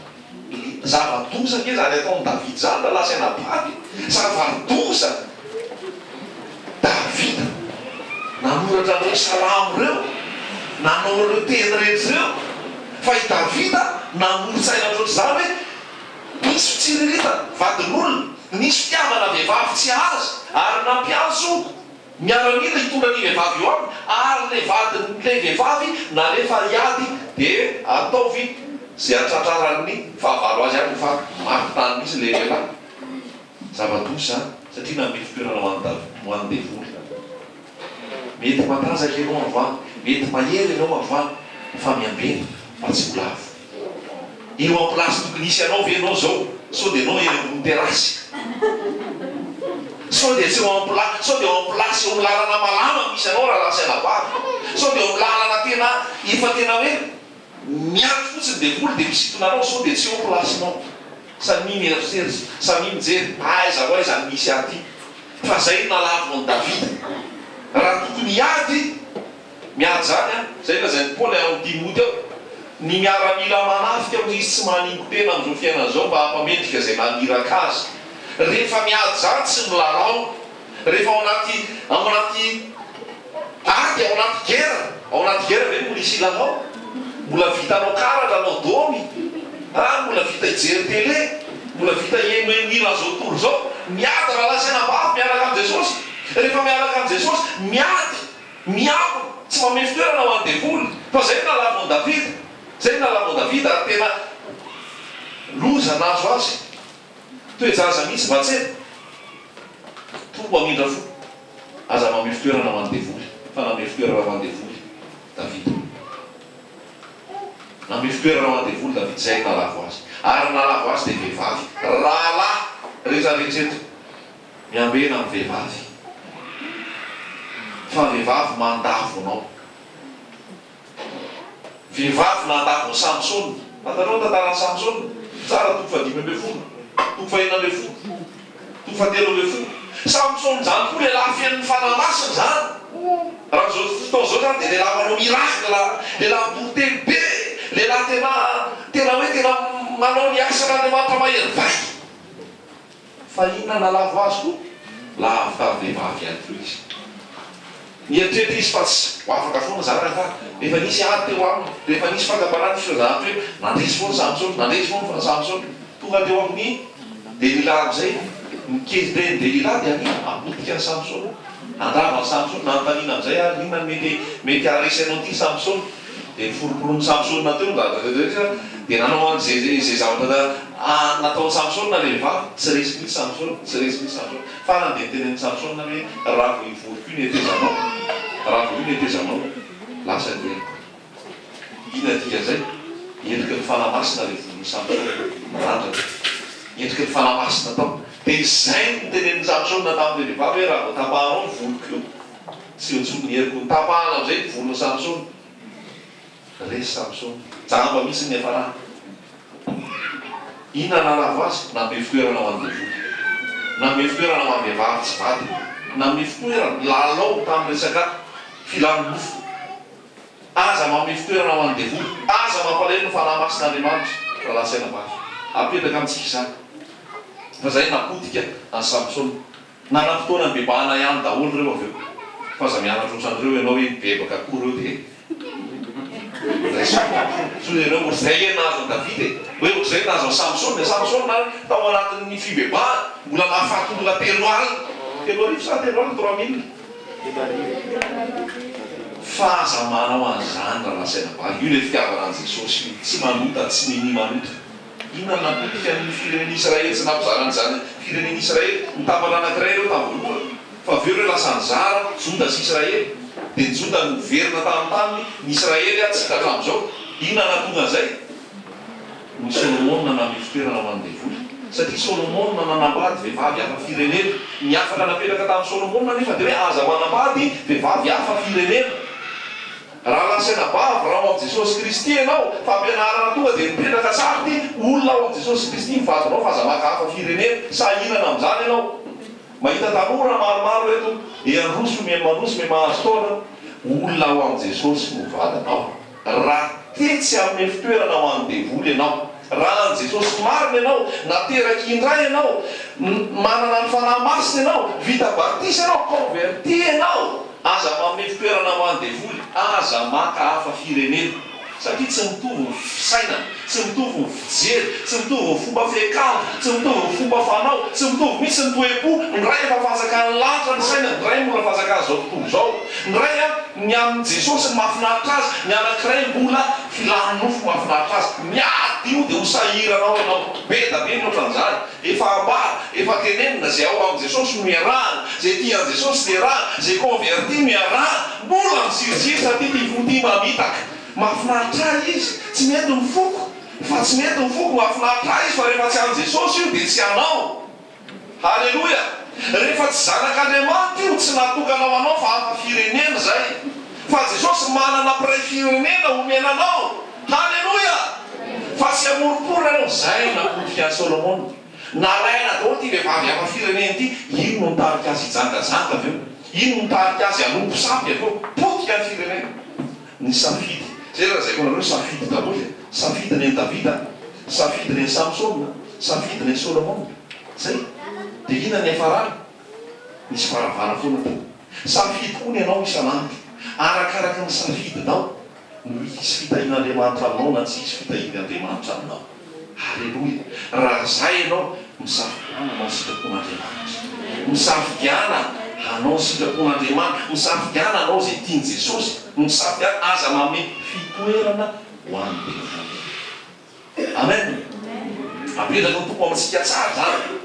Zava-doza ange izany ataon'i Davida izany rahalahy sy anabavy e! Zava-doza! Davida nanoratra an'ireo salamo ireo, nanao ireo teny rehetra ireo, fa i Davida namoron-tsaina ohatrohatr'izany hoe, nisy fitsiriritana, vadin'olona, nisy fitiavana vehivavy tsy azy, ary nampiantso Miaramila hitondra an'io vehivavy io aminy ary ilay vadin'ilay vehivavy nalefa hiady dia ataovy izay hatratraran'ny fahavalo azy any fa maty tany mihitsy ilay lehilahy. Zava-doza izany satria nanome fitoerana ho an'i ho an'ny devoly. Mety matanjaka ianao androany, mety mahery ianao androany fa miambena fa tsy ho lavo. Eo am place tokony hisy anao ve ianao zao? Sao dia ianao eny ambony terrasse? Sao dia tsy eo am pla sao dia eo am place eo am lalana malama misy anao rahalahy sy anabavy? Sao dia eo am lalana tena efa tena hoe miandry fotsiny devoly dia misintona anao sao dia tsy eo place nao? Samia mieritreritra, samia mijery aiza ho aiza ny misy ahy ty? Fa zay no nahalavo an'i Davida. Raha tokony hiady, miady izany an! Izay lazain'i Paoly ao amin'ny Timoty ao, Ny miaramila manafika hoy izy tsy maningo-tena amin'izao fiainana izao mba hampamendrika izay naniraka azy. Rehefa miady izany tsy milalao. Rehefa ao anaty ao anaty ady, ao anaty guerre, ao anaty guerre ve mbola hisy hilalao? Mbola vita hanao karatra, hanao domy, ah mbola vita hijery télé, mbola vita hihenoheno hira an'izao tontolo izao. Miady rahalahy sy anabavy miaraka amin'i Jesosy. Rehefa miaraka amin'i Jesosy, miady, miambina, tsy manome fitoerana ho an'ny devoly. Fa izay no nahalavo an'i Davida. Izay no nahalavo an'i Davida ary tena loza nahazo azy. Toe-jaza mihitsy Batseba. Tompo hamindra fo. Aza manome fitoerana ho an'ny devoly. Fa nanome fitoerana ho an'ny devoly Davida. Nanome fitoerana ho an'ny devoly Davida, izay no nahalavo azy. Ary ny nahalavo azy dia vehivavy. Rahalahy rehetra rehetra eto, miambena amin'ny vehivavy. Fa vehivavy mandavo anao. Vehivavy nandavo an'i Samsona. Fantatrao ny tantaran'i Samsona? Tsara toko fahadimy ambin'ny folo, toko fahenina ambin'ny folo, toko fahatelo ambin'ny folo. Samsona izany koa lehilahy feno ny Fanahy Masina izany. Raha amin'izao fotoana izao izany dia lehilahy manao miracle, lehilahy mitoriteny be, lehilahy tena tena hoe tena manao ny asan'Andriamanitra mahery vaika. Fa inona nalavo azy koa? Lavo tamin'ny vehivavy ihany koa izy. Nieritreritra izy fa tsy ho afaka foana izany rangahy. Rehefa nisy ady teo aminy, rehefa nisy fakam-panahy, nisy filazana hoe nandresy foana Samsona, nandresy foana Samsona. Tonga teo amin'i Delila amin'izay, nikely-teny Delila dia ania hamotika an'i Samsona, handrava an'i Samsona. Nanontaniana amin'izay ary inona no mety mety haharesy anao ity Samsona? Dia niforomporonin'i Samsona teo ny zavatra rehetra, dia nanao an'izay izay zavatra nataon'i Samsona ilay vehivavy. Tsy resy mihitsy Samsona, tsy resy mihitsy Samsona. Farany dia notenenin'i Samsona hoe, Raha vao io voroko io ny hetezanao, raha vao io ny hetezanao, lasa ny heriko. Inona dikan'izay? Endriky ny Fanahy Masina ilay voron'i Samsona, mirandrana. Endriky ny Fanahy Masina tao. Dia izay no notenenin'i Samsona tamin'ilay vehivavy hoe, Raha vao tapahanao ny voloko io, Tsy eo intsony ny heriko. Notapahana amin'izay ny volon'i Samsona. Resy Samsona. Jamba mihitsy ny niafarany. Inona nahalavo azy? Nanome fitoerana ho an'ny devoly. Nanome fitoerana ho an'ny vehivavy tsy vadiny. Nanome fitoerana, nilalao tamin'ny resaka filan'ny nofo. Aza manome fitoerana ho an'ny devoly. Aza mampalahelo ny Fanahy Masin'Andriamanitra, rahalahy sy anabavy. Apetraka amintsika izany. Fa izay napotika an'i Samsona. Nanam-potoana nibebahana ihany daholo ireo avy eo. Fa aza mianatra ohatran'ireo ianao hoe nibebaka koa ireo dia raiso. Sao ianao ohatr'izay ange no nahazo an'i Davida e! Hoe ohatr'izay no nahazo an'i Samsona e! Samsona tao anatin'ny fibebahana mbola nahafaty olona telo alina. 3000 sa 30, 3000? Fa aza manao an'izany raha lazaina bary. Io ilay fitiavana an'i Jesosy io. Tsy manota, tsy minia manota. Inona no napotika ny firenen'Israely tsy nampizara an'izany firenen'Israely? Nitambatra anankiray ireo tamin'ny voalohany, fa avy eo ireo lasa nizara, Joda sy Israely. Dia ny Joda niverina tamin'ny taniny, ny Israely tsy hita hatramin'izao. Inona nahatonga an'izay? Noho i Solomona nanome fitoerana ho an'ny devoly. Satria Solomona nanambady vehivavy hafa firenena. Ny hafatra napetraka tamin'i Solomona anefa dia hoe aza manambady vehivavy hafa firenena. Raha lasa anabavy, raha ao amin'i Jesosy Kristy ianao, fampianarana tonga dia mipetraka tsara ity, olona ao amin'i Jesosy Kristy ny vadinao fa aza maka hafa firenena, sahirana amin'izany ianao. Mahita tanora maromaro eto, e androso miha mandroso miha mahazo taona, olona ao amin'i Jesosy no vadinao. Raha te tsy hanome fitoerana ho an'ny devoly ianao, raha an'i Jesosy marina ianao, nateraky indray ianao, manana ny Fanahy Masina ianao, vita batisa ianao, converti ianao, Aza manome fitoerana ho an'ny devoly, aza maka hafa firenena, satria tsy mitovy ny fisainana, tsy mitovy ny fijery, tsy mitovy ny fomba fiakanjo, tsy mitovy ny fomba fanao, tsy mitovy mihitsy ny toe-po, ny iray efa fanjakan'ny lanitra ny sainany, ny iray mbola fanjakan'izao tontolo izao, ny iray an, ny amin'i Jesosy ny mahafinaritra azy, ny anankiray mbola filan'ny nofo mahafinaritra azy, miady io dia ho sahirana ao ianao, be da be ny ohatran'izany. Efa ambara, efa tenenina, zay ao amin'i Jesosy no iarahana, zay tia an'i Jesosy no iarahana, zay converti no iarahana, mbola miziriziry satria ty fo ty mamitaka. Mahafinaritra ahy izy, tsy mety ny foko, fa tsy mety ny foko, mahafinaritra ahy izy fa rehefa tsy an'i Jesosy io dia tsy anao. Haleloia! Rehefa tsy zanak'Andriamanitra io, tsy natokana ho anao fa hafa firenena izay. Fa Jesosy manana mpiray firenena omena anao. Haleloia! Fa tsy hamoromporona ianao. Izay no napotika an'i Solomona. Nalaina daholo ity vehivavy hafa firenena ity. Iny no nitarika azy hijangajanga avy eo. Iny no nitarika azy hanompo sampy avy eo. Potika ny firenena. Ny safidy. Zay lazaiko anareo safidy daholo e. Safidy ny an'i Davida, safidy ny an'i Samsona, safidy ny an'i Solomona. Zay. Dia inona ny niafarany? Nisy faharavana foana teo. Safidy koa ny anao isan'andro. Arakaraka ny safidinao no hisy fitahian'Andriamanitra aminao na tsy hisy fitahian'Andriamanitra aminao. Haleloia! Raha zay ianao, misafidiana hanao ny sitrapon'Andriamanitra. Misafidiana hanao ny sitrapon'Andriamanitra. Misafidiana hanao izay tian'i Jesosy. Misafidiana, aza manome fitoerana ho an'ny devoly. Amen! Apetraka ny Tompo amintsika tsara izany.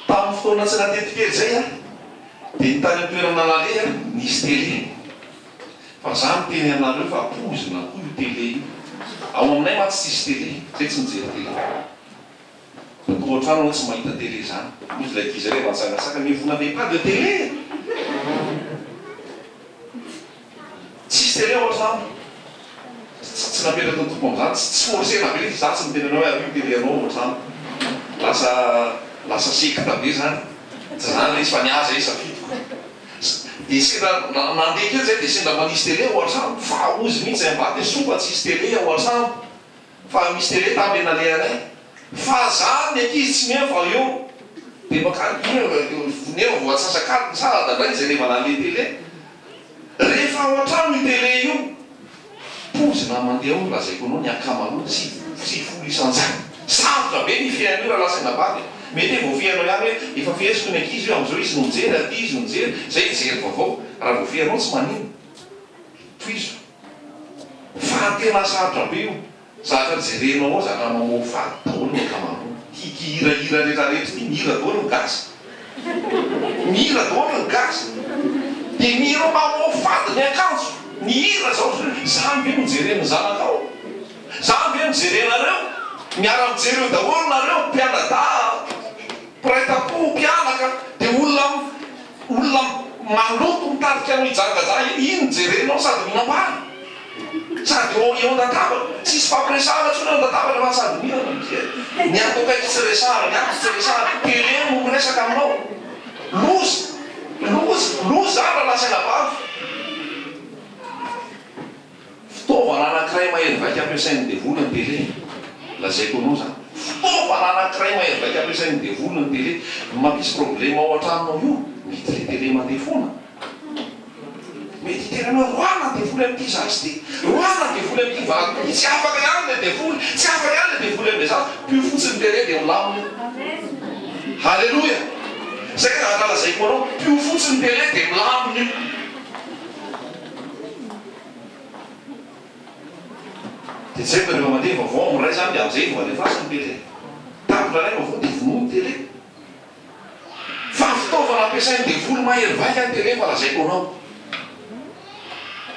Tamin'ny fotoana tsy natetikely izay aho, dia ny tany an-toerana naleha nisy télé. Fa za miteny aminareo fa poizina koa io télé io. Ao aminay mantsy tsisy télé, zay tsy mijery télé. Fa tonga ao an-trano anao tsy mahita télé zany. Hoy ilay ankizy rehefa nitsangatsangana, mais vous n'avez pas de télé? Tsisy télé ao an-trano. Tsy napetraky ny tompo amin'izany, tsy forcer-na be ilay izy, za tsy miteny anao hoe ario télé anao ao an-trano. Lasa lasa secte be zany. Tsy zany ilay izy fa ny ahy zay safidiko. Dia sendra nandeha kely zay dia sendra mba nisy télé ao an-trano, fa hozy mihitsy zay ambadika hoe soa fa tsisy télé ao an-trano fa misy télé tamin'ilay nalehanay. Fa za ny ankizy tsy mihaino fa eo dia makany nefa vao antsasak'alina sahady indray izay rehefa nandeha télé. Rehefa ao an-trano io télé io, Poizina mandeha ao lazaiko anao ny ankamaroany 90 isanjato. Sarotra be ny hifehy an'io raha lasa anabavy e. Mety hoe voafehinao ihany hoe efa feheziko ny ankizy io amin'izao izy no mijery aty izy no mijery, zay hijery vaovao. Raha voafehinao tsy maninona. Tohizo. Fa tena sarotra be io. Zatra jerenao ao zatra mamoafady daholo ny ankamaroany. Ty ty hirahira retraretra ity mihira daholo ny gasy. Mihira daholo ny gasy. De mihira mamoafady ny akanjo. Ny hira zao zany ve no jeren'ny zanakao? Zany ve no jerenareo? Miara mijery eo daholo nareo mpianadahy, mpiray tampo, mpianaka de olona olona maloto mitarika anao hijangajanga iny, iny no jerenao sady mihinam-bary. Sady eo eo an-databatra, tsisy fampiresahana intsony eo an-databatra fa sady mihinana no mijery. Ny ato akaiky tsy resahana, ny ato tsy resahana, télé no miresaka aminao. Loza! Loza! Loza izany raha lasa anabavy. Fitaovana anankiray mahery vaika ampiasain'ny devoly ny télé. Lazaiko anao izany. Fitaovana anankiray mahery vaika ampiasain'ny devoly ny télé. Ny mampisy problème ao an-tranonao io, mety ilay télé mandeha foana. Mety hiteny anao hoe, Roahina ny devoly amin'ity zaza ity, roahina ny devoly amin'ity vadiko ity, tsy afaka ihany ilay devoly, tsy afaka ihany ilay devoly amin'ilay zaza. Pio fotsiny ny télé dia milamina io. Haleloia! Izay raha lazaiko anao, pio fotsiny ny télé dia milamina io. Dia tsy haiko rehefa mandeha vaovao amin'ny iray izany dia amin'izay vao alefaso ny télé. Tapitra indray vaovao dia vonoa ny télé. Fa fitaovana ampiasain'ny devoly mahery vaika ny télé fa lazaiko anao.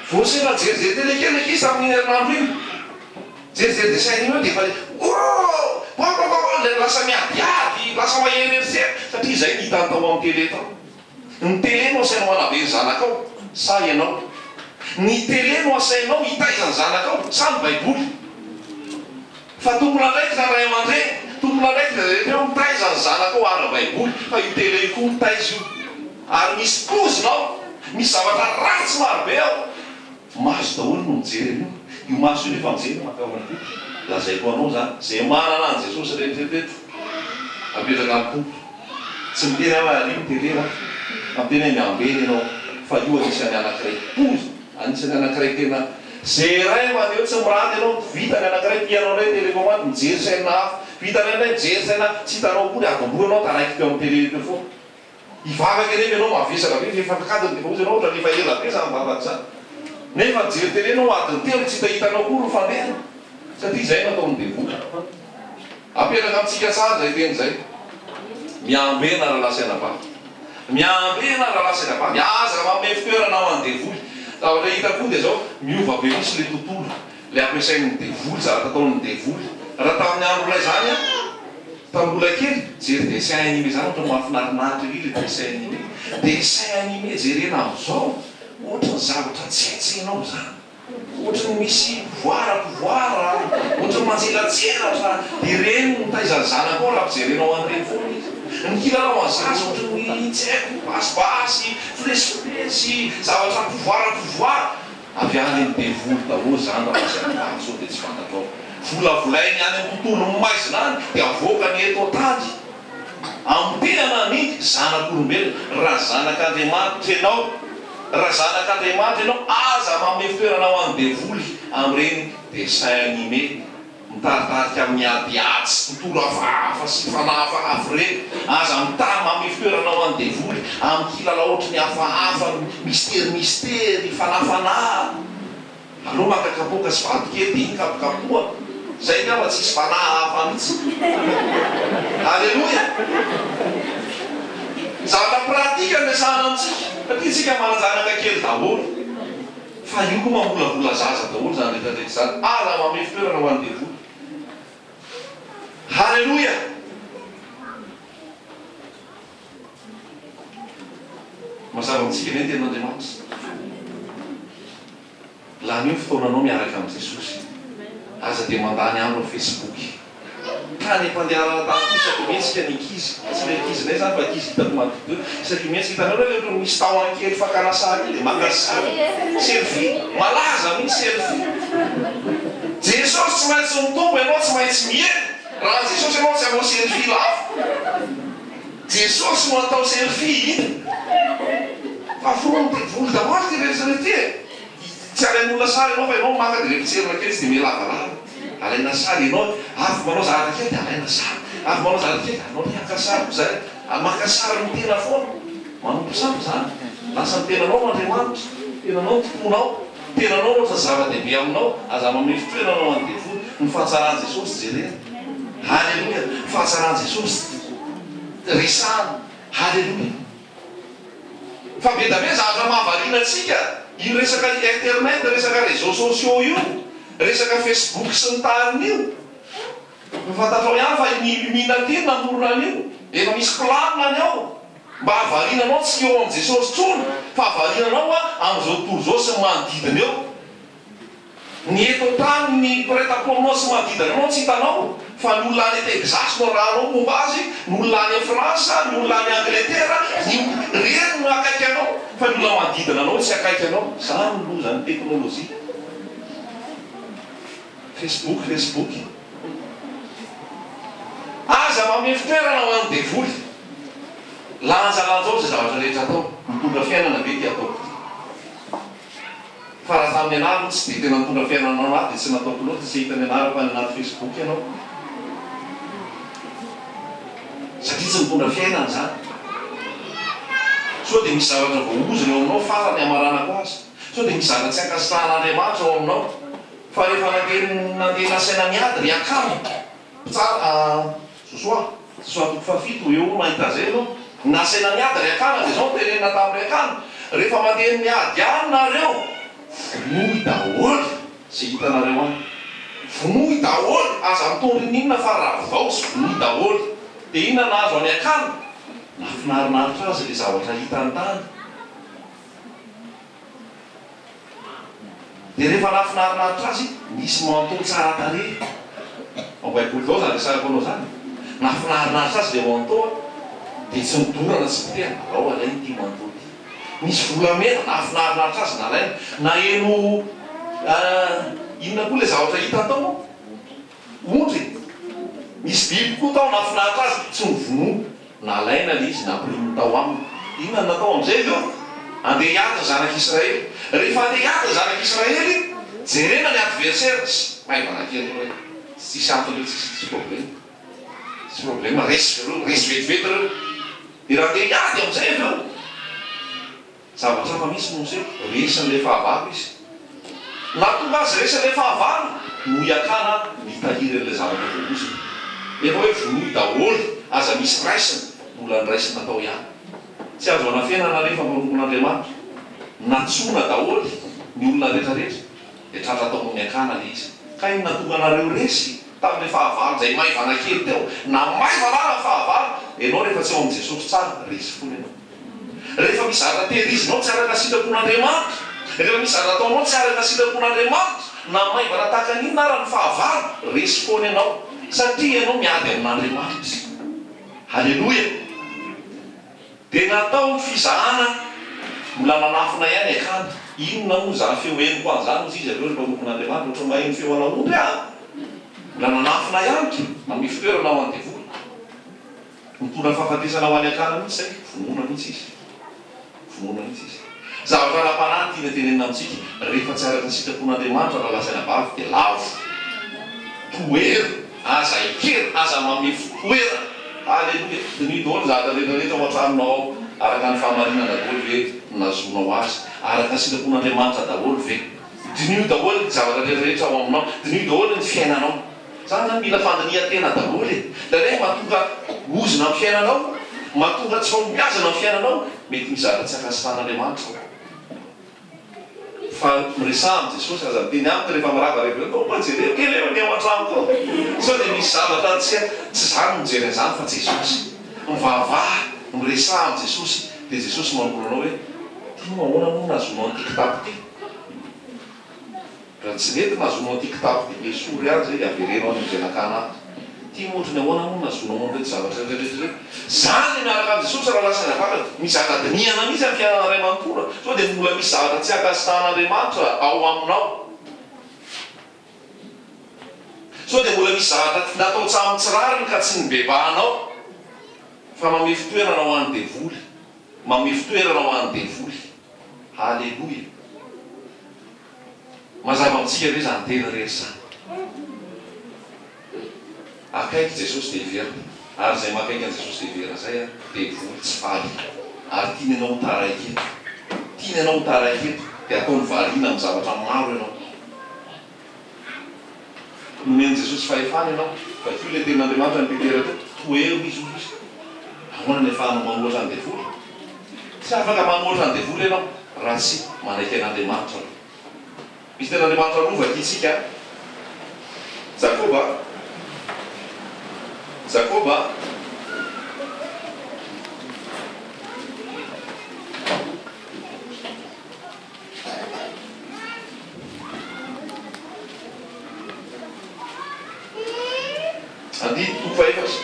Vao sendra nijerijery télé kely ny ankizy tamin'iny herinandro iny. Nijerijery dessin animé dia efa le oh! Oh oh oh! Ilay lasa miadiady, lasa mahery herisetra satria izay no hitany tao amin'ny télé tao. Ny télé no asainao hanabe ny zanakao sa ianao? Ny télé no asainao hitaiza ny zanakao sa ny baiboly? Fa tompon'andraikitra ny ray aman-dreny, tompon'andraikitra izay rehetra eo mitaiza ny zanakao ara-baiboly fa io télé io koa mitaiza io. Ary misy poizina ao, misy zavatra ratsy marobe ao. Maso daholo no mijery an'io. Io maso io rehefa mijery mankao amin'ny Tompo. Lazaiko anao izany, izay manana an'i Jesosy rehetra eto eto, apetraka amin'ny Tompo. Tsy miteny aho hoe ario ny télé an, fa miteny hoe miambena ianao fa io anisan'ny anankiray poizina, anisan'ny anankiray tena izay iray maneho tsy miranty ianao, vita ny anankiray tianao indray télécommande mijery chaîne hafa, vita indray mijery chaîne hafa, tsy hitanao akory adiny roa ianao taraiky teo amin'ny télé teo foana. Hivavaka anefa ianao mavesatra be f'efa nikadiny dia efa hozy ianao ohatran'ny efa ela be izany vavaka izany. Nefa nijery télé ianao adiny telo tsy hitahitanao akory ny fandehany satria izay no ataon'ny devoly. Apetraka amintsika tsara izay teny izay. Miambena rahalahy sy anabavy. Miambena rahalahy sy anabavy. Aza manome fitoerana ho an'ny devoly. Zavatra hita koa dia izao, miova be mihitsy ilay tontolo. Ilay ampiasain'ny devoly, zavatra ataon'ny devoly. Raha tamin'ny andronay izany an, tamin'ny mbola kely, mijery dessin animé izany ohatran'ny mahafinarinaritra ery ilay dessin animé. Dessin animé jerena amin'izao, ohatran'ny zavatra tsy haintsainao izany. Ohatran'ny misy pouvoir pouvoir, ohatran'ny manjelanjelatra, dia ireny no mitaiza ny zanakao raha ampijerenao an'ireny foana izy. Ny kilalao an'ny zaza ohatry ny tsy haiko, basibasy, filesifilesy, zavatra pouvoir pouvoir. Avy any amin'ny devoly daholo izany raha misy an'izany sao dia tsy fantatrao. Volavolainy any amin'ny tontolon'ny maizina any dia avoakany eto an-tany. Amotehana ny zanak'olombelona. Raha zanak'Andriamanitra ianao, raha zanak'Andriamanitra ianao, aza manome fitoerana ho an'ny devoly amin'ireny dessin animé mitaritarika amin'ny adiady sy tontolo hafahafa sy fanahy hafahafa ireny. Aza mitahy manome fitoerana ho an'ny devoly amin'ny kilalao ohatry ny hafahafa, mistery mistery, fanahy fanahy. Aleo maka kapoaka sy vato kely dia iny kapokapohana. Zay angamba tsisy fanahy hafa mihitsy. Aleloia! Zavatra pratique no resahana amintsika satria isika manan-janaka kely daholo. Fa io koa mamolavola zaza daholo izany rehetra rehetra izany. Aza manome fitoerana ho an'ny devoly. Haleloia! Mazava amintsika ve ny tenin'Andriamanitra? Lanio ny fotoananao miaraka amin'i Jesosy. Aza dia mandany andro amin'ny Facebook. Tany am-pandehanana tany koa isaky mihetsika ny ankizy, tsy ilay ankizinay izany fa ankizy hitako manodidina eo, isaky mihetsika hitanareo ilay ohatran'ny misy tahony kely fakana sary iny dia maka sary, selfie, malaza mihitsy selfie. Jesosy tsy maintsy mitombo ianao tsy maintsy mihena, raha an'i Jesosy ianao tsy hanao selfie lava. Jesosy no atao selfie hita fa foronin'ny devoly daholo ity rehetra ity e! Tsy alain'olona sary ianao fa ianao maka dia repotsehina kely tsy dia miha-lavalava. Alaina sary ianao avy manao zavatra kely dia alaina sary, avy manao zavatra kely dia anao indray haka sary koa izay, maka sary ny tena foana. Manompo sampy izany. Lasa ny tenanao no Andriamanitra, tenanao no tomponao, tenanao no ohatran'ny zava-dehibe aminao. Aza manome fitoerana ho an'ny devoly. Ny fahatsaran'i Jesosy jerena. Haleloia! Ny fahatsaran'i Jesosy resahana. Haleloia! Fa be da be zavatra mahavariana antsika, io resaka internet, resaka réseaux sociaux io, resaka Facebook sy ny tariny io. Efa fantatrao ihany fa ny Illuminati no namorona an'io. Efa misy planina ny ao mba hahavariana anao tsy eo amin'i Jesosy intsony fa hahavariana anao amin'izao tontolo izao sy ny manodidina eo. Ny eto an-tany ny mpiray tampo aminao sy manodidina anao tsy hitanao fa ny olona any Texas no arahanao momba azy, ny olona any France, ny olona any Angletera, ny ireny no akaiky anao fa ny olona manodidina anao tsy akaiky anao. Izany no lozan'ny teknolojia. Facebook, Facebook. Aza manome fitoerana ho an'ny devoly. Lanjalanjao izay zavatra rehetra atao. Mitondra fiainana ve ity ataoko ity? Fa raha tamin'ny anah aloha tsy dia tena nitondra fiainana anah dia tsy nataoko loatra tsy hita ny anarako any anaty facebook ianao satria tsy mitondra fiainana izany. Sao dia misy zavatra voaozona eo aminao farany hamaranako azy. Sao dia misy zavatra tsy ankasitrahan'Andriamanitra ao aminao. Fa rehefa nandeha nandeha nasaina niady ry akama. Mpitsara, Josoa, Josoa toko fahafito, eo mahita izay ianao. Nasaina niady ry Akana, dia izao no tenenina tamin'i ry Akana, Rehefa mandeha miady any nareo, vonoy daholo izay hitanareo any. Vonoy daholo, aza mitondra n'inona fa ravao sy vonoy daholo. Dia inona nahazo an'i Akana? Nahafinarinaritra azy ilay zavatra hitany tany. Dia rehefa nahafinarinaritra azy, nisy manteau tsara tarehy. Ao baiboly daholo izany resahako anao izany. Nahafinarinaritra azy ilay manteau an, dia tsy nodorana tsy potehana, alao alainy ity manteau ity. Nisy volamena, nahafinarinaritra azy nalainy. Naheno inona koa ilay zavatra hita tao? Ondry. Nisy biby koa tao nahafinaritra azy, tsy novonoina. Nalaina ilay izy, nampiriminy tao aminy. Inona no natao amin'izay avy eo? Andeha hiady ny zanak'Israely. Rehefa andeha hiady ny zanak'Israely, jerena ny adversaire, tsy maivana kely ireo e, tsisy antony ireo, tsisy tsisy problème. Tsisy problème, resy ireo, resy vetivety ireo. Dia raha andeha hiady amin'izay avy eo, Zavatra hafa mihitsy no niseho, resin'ilay fahavalo izy. Nahatonga azy resin'ilay fahavalo no hiakana nitahiry an'ilay zavatra voaozona. Efa hoe vonoy daholo, aza misy raisina, mbola noraisina tao ihany. Tsy azo anafenana anefa mpanompon'Andriamanitra. Nantsoina daholo ny olona rehetrarehetra, dia tratra tao amin'ny akana ilay izy. Ka inona nahatonga anareo resy tamin'ilay fahavalo izay maivana kely teo? Na maivana ara ny fahavalo, ianao rehefa tsy ao amin'i Jesosy tsara, resy foana ianao. Rehefa misy zavatra tehirizinao tsy araka ny sitrapon'Andriamanitra, rehefa misy zavatra ataonao tsy araka ny sitrapon'Andriamanitra, na maivana tahaka ny inona ara ny fahavalo, resy foana ianao, satria ianao miady amin'Andriamanitra. Haleloia! Dia natao ny fizahana, mbola nanafina ihany Akana. Inona moa izany feo henoko any izany, hozy izy avy eo, ry mpanompon'Andriamanitra, ohatran'ny maheno feo an'aomby aho. Mbola nanafina ihany ka, nanome fitoerana ho an'ny devoly. Nitondra fahafatesana ho an'i Akana mihitsy izay, vonoina mihitsy izy. Vonoina mihitsy izy. Zavatra ara-panahy no tiana tenenina amintsika, rehefa tsy araka ny sitrapon'Andriamanitra raha lazaina vavy dia lavo. Tohero, aza ekena, aza manome fitoerana. Aleloia! Diniho daholo ny zavatra rehetra rehetra ao an-tranonao ao, araka ny fahamarinana daholo ve no nahazoanao azy? Araka ny sitrapon'Andriamanitra daholo ve? Diniho daholo ny zavatra rehetra rehetra ao aminao, diniho daholo ny fiainanao. Zany zany mila fandinihan-tena daholo e! Indraindray mahatonga ozona amin'ny fiainanao, mahatonga tsy fahombiazana amin'ny fiainanao, mety misy zavatra tsy ankasitrahan'Andriamanitra ao. Fa miresaha amin'i Jesosy, aza miteny amiko rehefa mirava rehefa eo, mba jereo kely eo ny ao an-tranoko ao, sao dia misy zavatra tsy tsy za no mijery an'izany fa Jesosy. Mivavaha, miresaha amin'i Jesosy, dia Jesosy manoro anao hoe, ty moa ahoana moa nahazoanao an'ity kitapo ity? Raha tsy nety nahazoanao an'ity kitapo ity dia esory ihany izay dia avereno any amin'izay nakana azy. Ity moa ohatry ny ahoana moa nahazoanao an'ireto zavatra rehetra rehetra ireto? Izany ilay miaraka amin'i Jesosy raha lasa ny havakany. Misy zavatra dinihana mihitsy amin'ny fiainana iray manontolo. Sao dia mbola misy zavatra tsy ankasitrahan'Andriamanitra ao aminao. Sao dia mbola misy zavatra natao tsamin'ny tsy rariny ka tsy nibebahanao fa manome fitoerana ho an'ny devoly. Manome fitoerana ho an'ny devoly. Haleloia! Mazava amintsika ve izany teny irery izany? Akaiky Jesosy dia hiverina, ary izay makaiky an'i Jesosy dia hiverina izay an, devoly tsy faly, ary tiany ianao ho taraiky eto, tiany ianao ho taraiky eto, dia ataony variana amin'ny zavatra maro ianao. Nomen'i Jesosy fahefana ianao. Vakio ilay tenin'Andriamanitra an'i Petera teo, tohero izy hoy izy. Ahoana ny ahafahanao manohatra ny devoly? Tsy afaka manohatra ny devoly ianao raha tsy manaiky an'Andriamanitra aloha. Misy tenin'Andriamanitra roa vakintsika, Jakoba, Jakoba. Andininy toko fahefatra.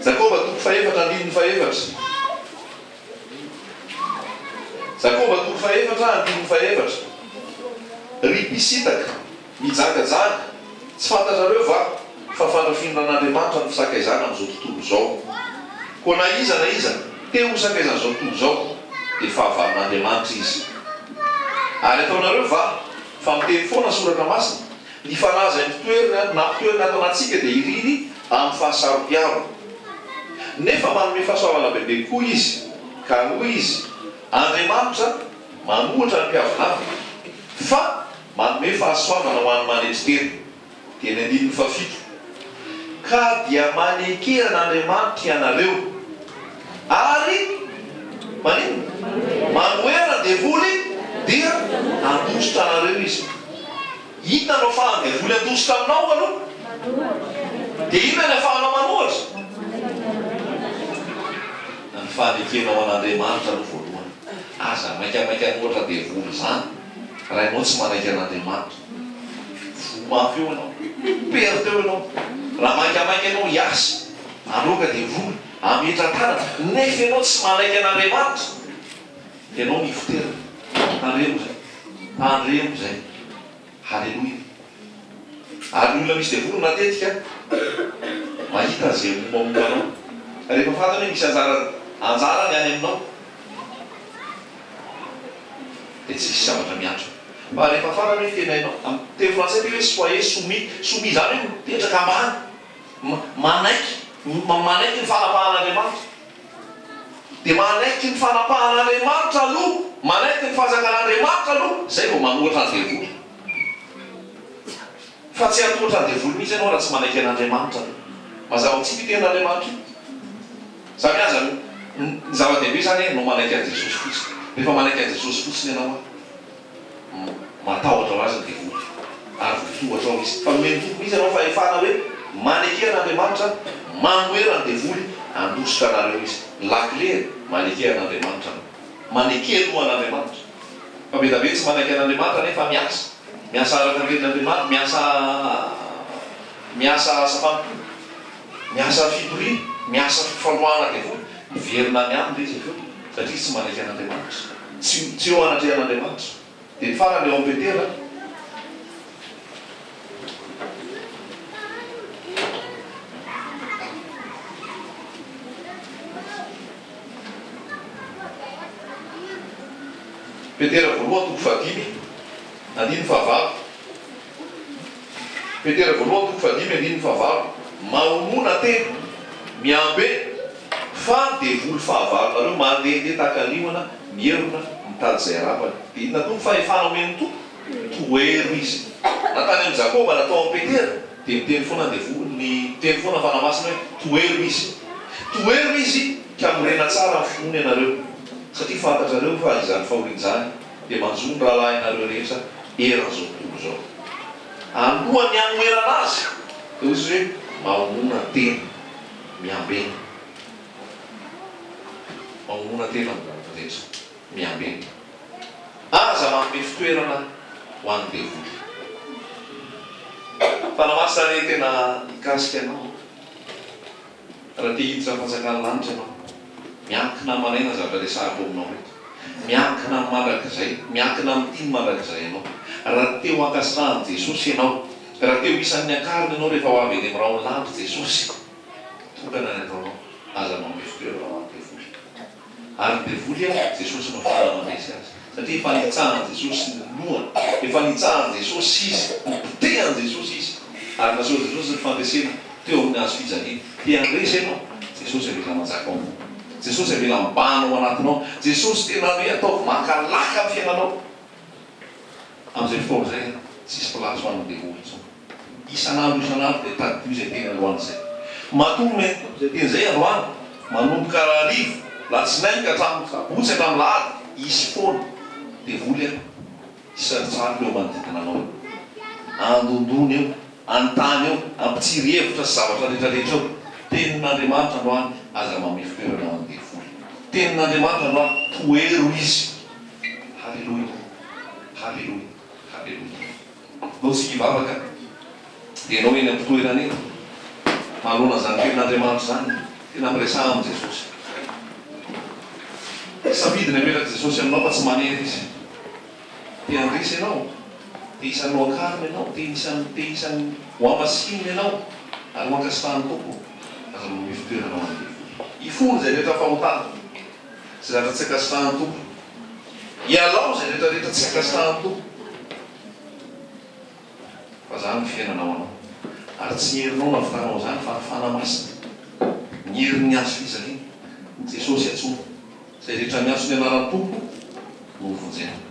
Jakoba toko fahefatra andininy fahefatra. Jakoba toko fahefatra andininy fahefatra. Ry mpisintaka, mijangajanga, tsy fantatrareo va fa fandrafinan'Andriamanitra ny fisakaizana amin'izao tontolo izao? Koa na iza na iza te ho sakaizan'izao tontolo izao, dia fahavalon'Andriamanitra izy. Ary ataonareo va fa miteny foana ny Soratra Masina? Ny fanahy izay nitoerina, nampitoerina ato anatintsika dia iriny amin'ny fahasaropiaro. Nefa manome fahasoavana bebe kokoa Izy, ka hoy Izy, Andriamanitra manohitra ny mpiavonavona, fa manome fahasoavana ho an'ny manetry tena. Dia ny andininy fahafito, Ka dia maneke an'Andriamanitra ianareo, ary maninona? Manohera ny devoly, dia handositra anareo izy. Inona no afahan'ny devoly handositra aminao aloha? Dia inona ny afahanao manohatra? Ny fanekenao an'Andriamanitra aloha voalohany. Aza maikamaika hanohatra devoly izany raha ianao tsy manaiky an'Andriamanitra. Voa mafy eo ianao. Perte eo ianao. Raha maikamaika ianao hiasa, handroaka devoly, hametra-tanana, nefa ianao tsy manaiky an'Andriamanitra, dia ianao mifoterana. Tandremo izay. Tandremo izay. Haleloia. Ary ny olona misy devoly matetika mahita an'izay mombamomba anao. Rehefa fantany hoe misy anjara anjarany any aminao, dia tsy hisy zavatra mihatra. Fa rehefa fantany hoe tena ianao, amin'ny teny frantsay ity hoe soyez soumis, soumis izany hoe mipetraka ambany, manaiky, manaiky ny fanapahan'Andriamanitra. Dia manaiky ny fanapahan'Andriamanitra aloha, manaiky ny fanjakan'Andriamanitra aloha, izay vao manohatra ny devoly. Fa tsy hatohatra ny devoly mihitsy ianao raha tsy manaiky an'Andriamanitra aloha. Mazava amintsika io tenin'Andriamanitra io. Izany aza ny zava-dehibe izany ianao manaiky an'i Jesosy fotsiny. Rehefa manaiky an'i Jesosy fotsiny ianao an, matahotra ho azy ny devoly ary voatohatra ao izy. Fa nomen'ny Tompo mihitsy ianao fahefana hoe maneke an'Andriamanitra, manohera ny devoly, handositra anareo izy. Ny lakile, maneke an'Andriamanitra aloha. Maneke aloha an'Andriamanitra. Fa be dia be tsy manaiky an'Andriamanitra nefa miasa. Miasa araka ny tenin'Andriamanitra, miasa miasa asa fanompoana, miasa fitoriana. Miasa fifandroahana devoly, miverina any aminy ilay izy avy eo, satria izy tsy manaiky an'Andriamanitra. Tsy tsy eo anatrehan'Andriamanitra. Dia ny farany eo amin'i Petera. Petera voalohany toko fahadimy, andininy fahavalo. Petera voalohany toko fahadimy andininy fahavalo, Mahonona tena, miambena, fa ny devoly fahavalonareo mandehandeha tahaka liona, mierona, mitady izay harapany. Dia inona koa ny fahefana omen'ny Tompo? Tohero izy. Na tany amin'i Jakoba na tao amin'i Petera, dia miteny foana ny devoly, ny miteny foana ny Fanahy Masina hoe, Tohero izy. Tohero izy ka mirena tsara amin'ny finoana ianareo, satria fantatrareo fa izany fahoriana izany dia manjo ny rahalahinareo rehetra eran'izao tontolo izao. Alohan'ny hanoherana azy, dia hoy izy hoe, Mahonona tena, miambena. Mahonona tena amin'ny zavatra rehetra, miambena. Aza manome fitoerana ho an'ny devoly. Fanahy Masina anie tena hikasika anao. Raha te hiditra ny fanjakan'ny lanitra ianao, miankina aman'aina ny zavatra resahako aminao ireto. Miankina amin'ny mandrakizay, miankina amin'ny tiany mandrakizay ianao. Raha te ho ankasitrahan'i Jesosy ianao, raha te ho isan'ny ankarina ianao rehefa ho avy eny amin'ny rahon'ny lanitra Jesosy, tokana ny ataonao, aza manome fitoerana ho an'ny devoly. Ary ny devoly an, Jesosy no afahana mandresy azy. Satria efa nitsahan'i Jesosy ny lohany, efa nitsahan'i Jesosy izy, nopotehan'i Jesosy izy, ary nasehon'i Jesosy ny fandresena teo amin'ny hazo fijaliana. Te handresy ianao? Jesosy avela manjaka ao. Jesosy avela mibahana ao anatinao. Jesosy tena hoe ataovy maka laka ny fiainanao. Amin'izay fotoana izay, tsisy place ho an'ny devoly intsony. Isan'andro isan'andro dia tadidio izay teny androany izay. Matoa nomen'ny Tompo izay teny izay androany, manomboka rahariva, latsinainy ka hatramin'ny sabotsy hatramin'ny lahady, hisy foana devoly an, hisaritsaroka eo manodidina anao eo. Andondona eo, anontany eo, ampitsiry hevitra sy zavatra rehetra rehetra eo. Tenin'Andriamanitra androany, aza manome fitoerana ho an'ny devoly. Tenin'Andriamanitra androany, tohero izy. Haleloia! Haleloia! Haleloia! Ndao tsika hivavaka dia ianao eny am-pitoerana eny, manoloana an'izany tenin'Andriamanitra izany, tena miresaha amin'i Jesosy. Safidy ny apetrak'i Jesosy aminao fa tsy manery Izy. Te handresy ianao, te isan'ny ho akarina ianao, te isan'ny te isan'ny ho hamasinina ianao ary ho ankasitrahan'ny Tompo, aza manome fitoerana ho an'ny devoly. Hifona izay rehetra fahotana, izay zavatra tsy ankasitrahan'ny Tompo. Ialao izay rehetra rehetra tsy ankasitrahan'ny Tompo. Fa zany ny fiainana ho anao. Ary tsy ny herinao no ahavitanao an'izany fa ny Fanahy Masina. Ny herin'ny hazo fijaliana. Jesosy antsoina. Izay rehetra miantso ny anaran'ny Tompo no ho vonjena.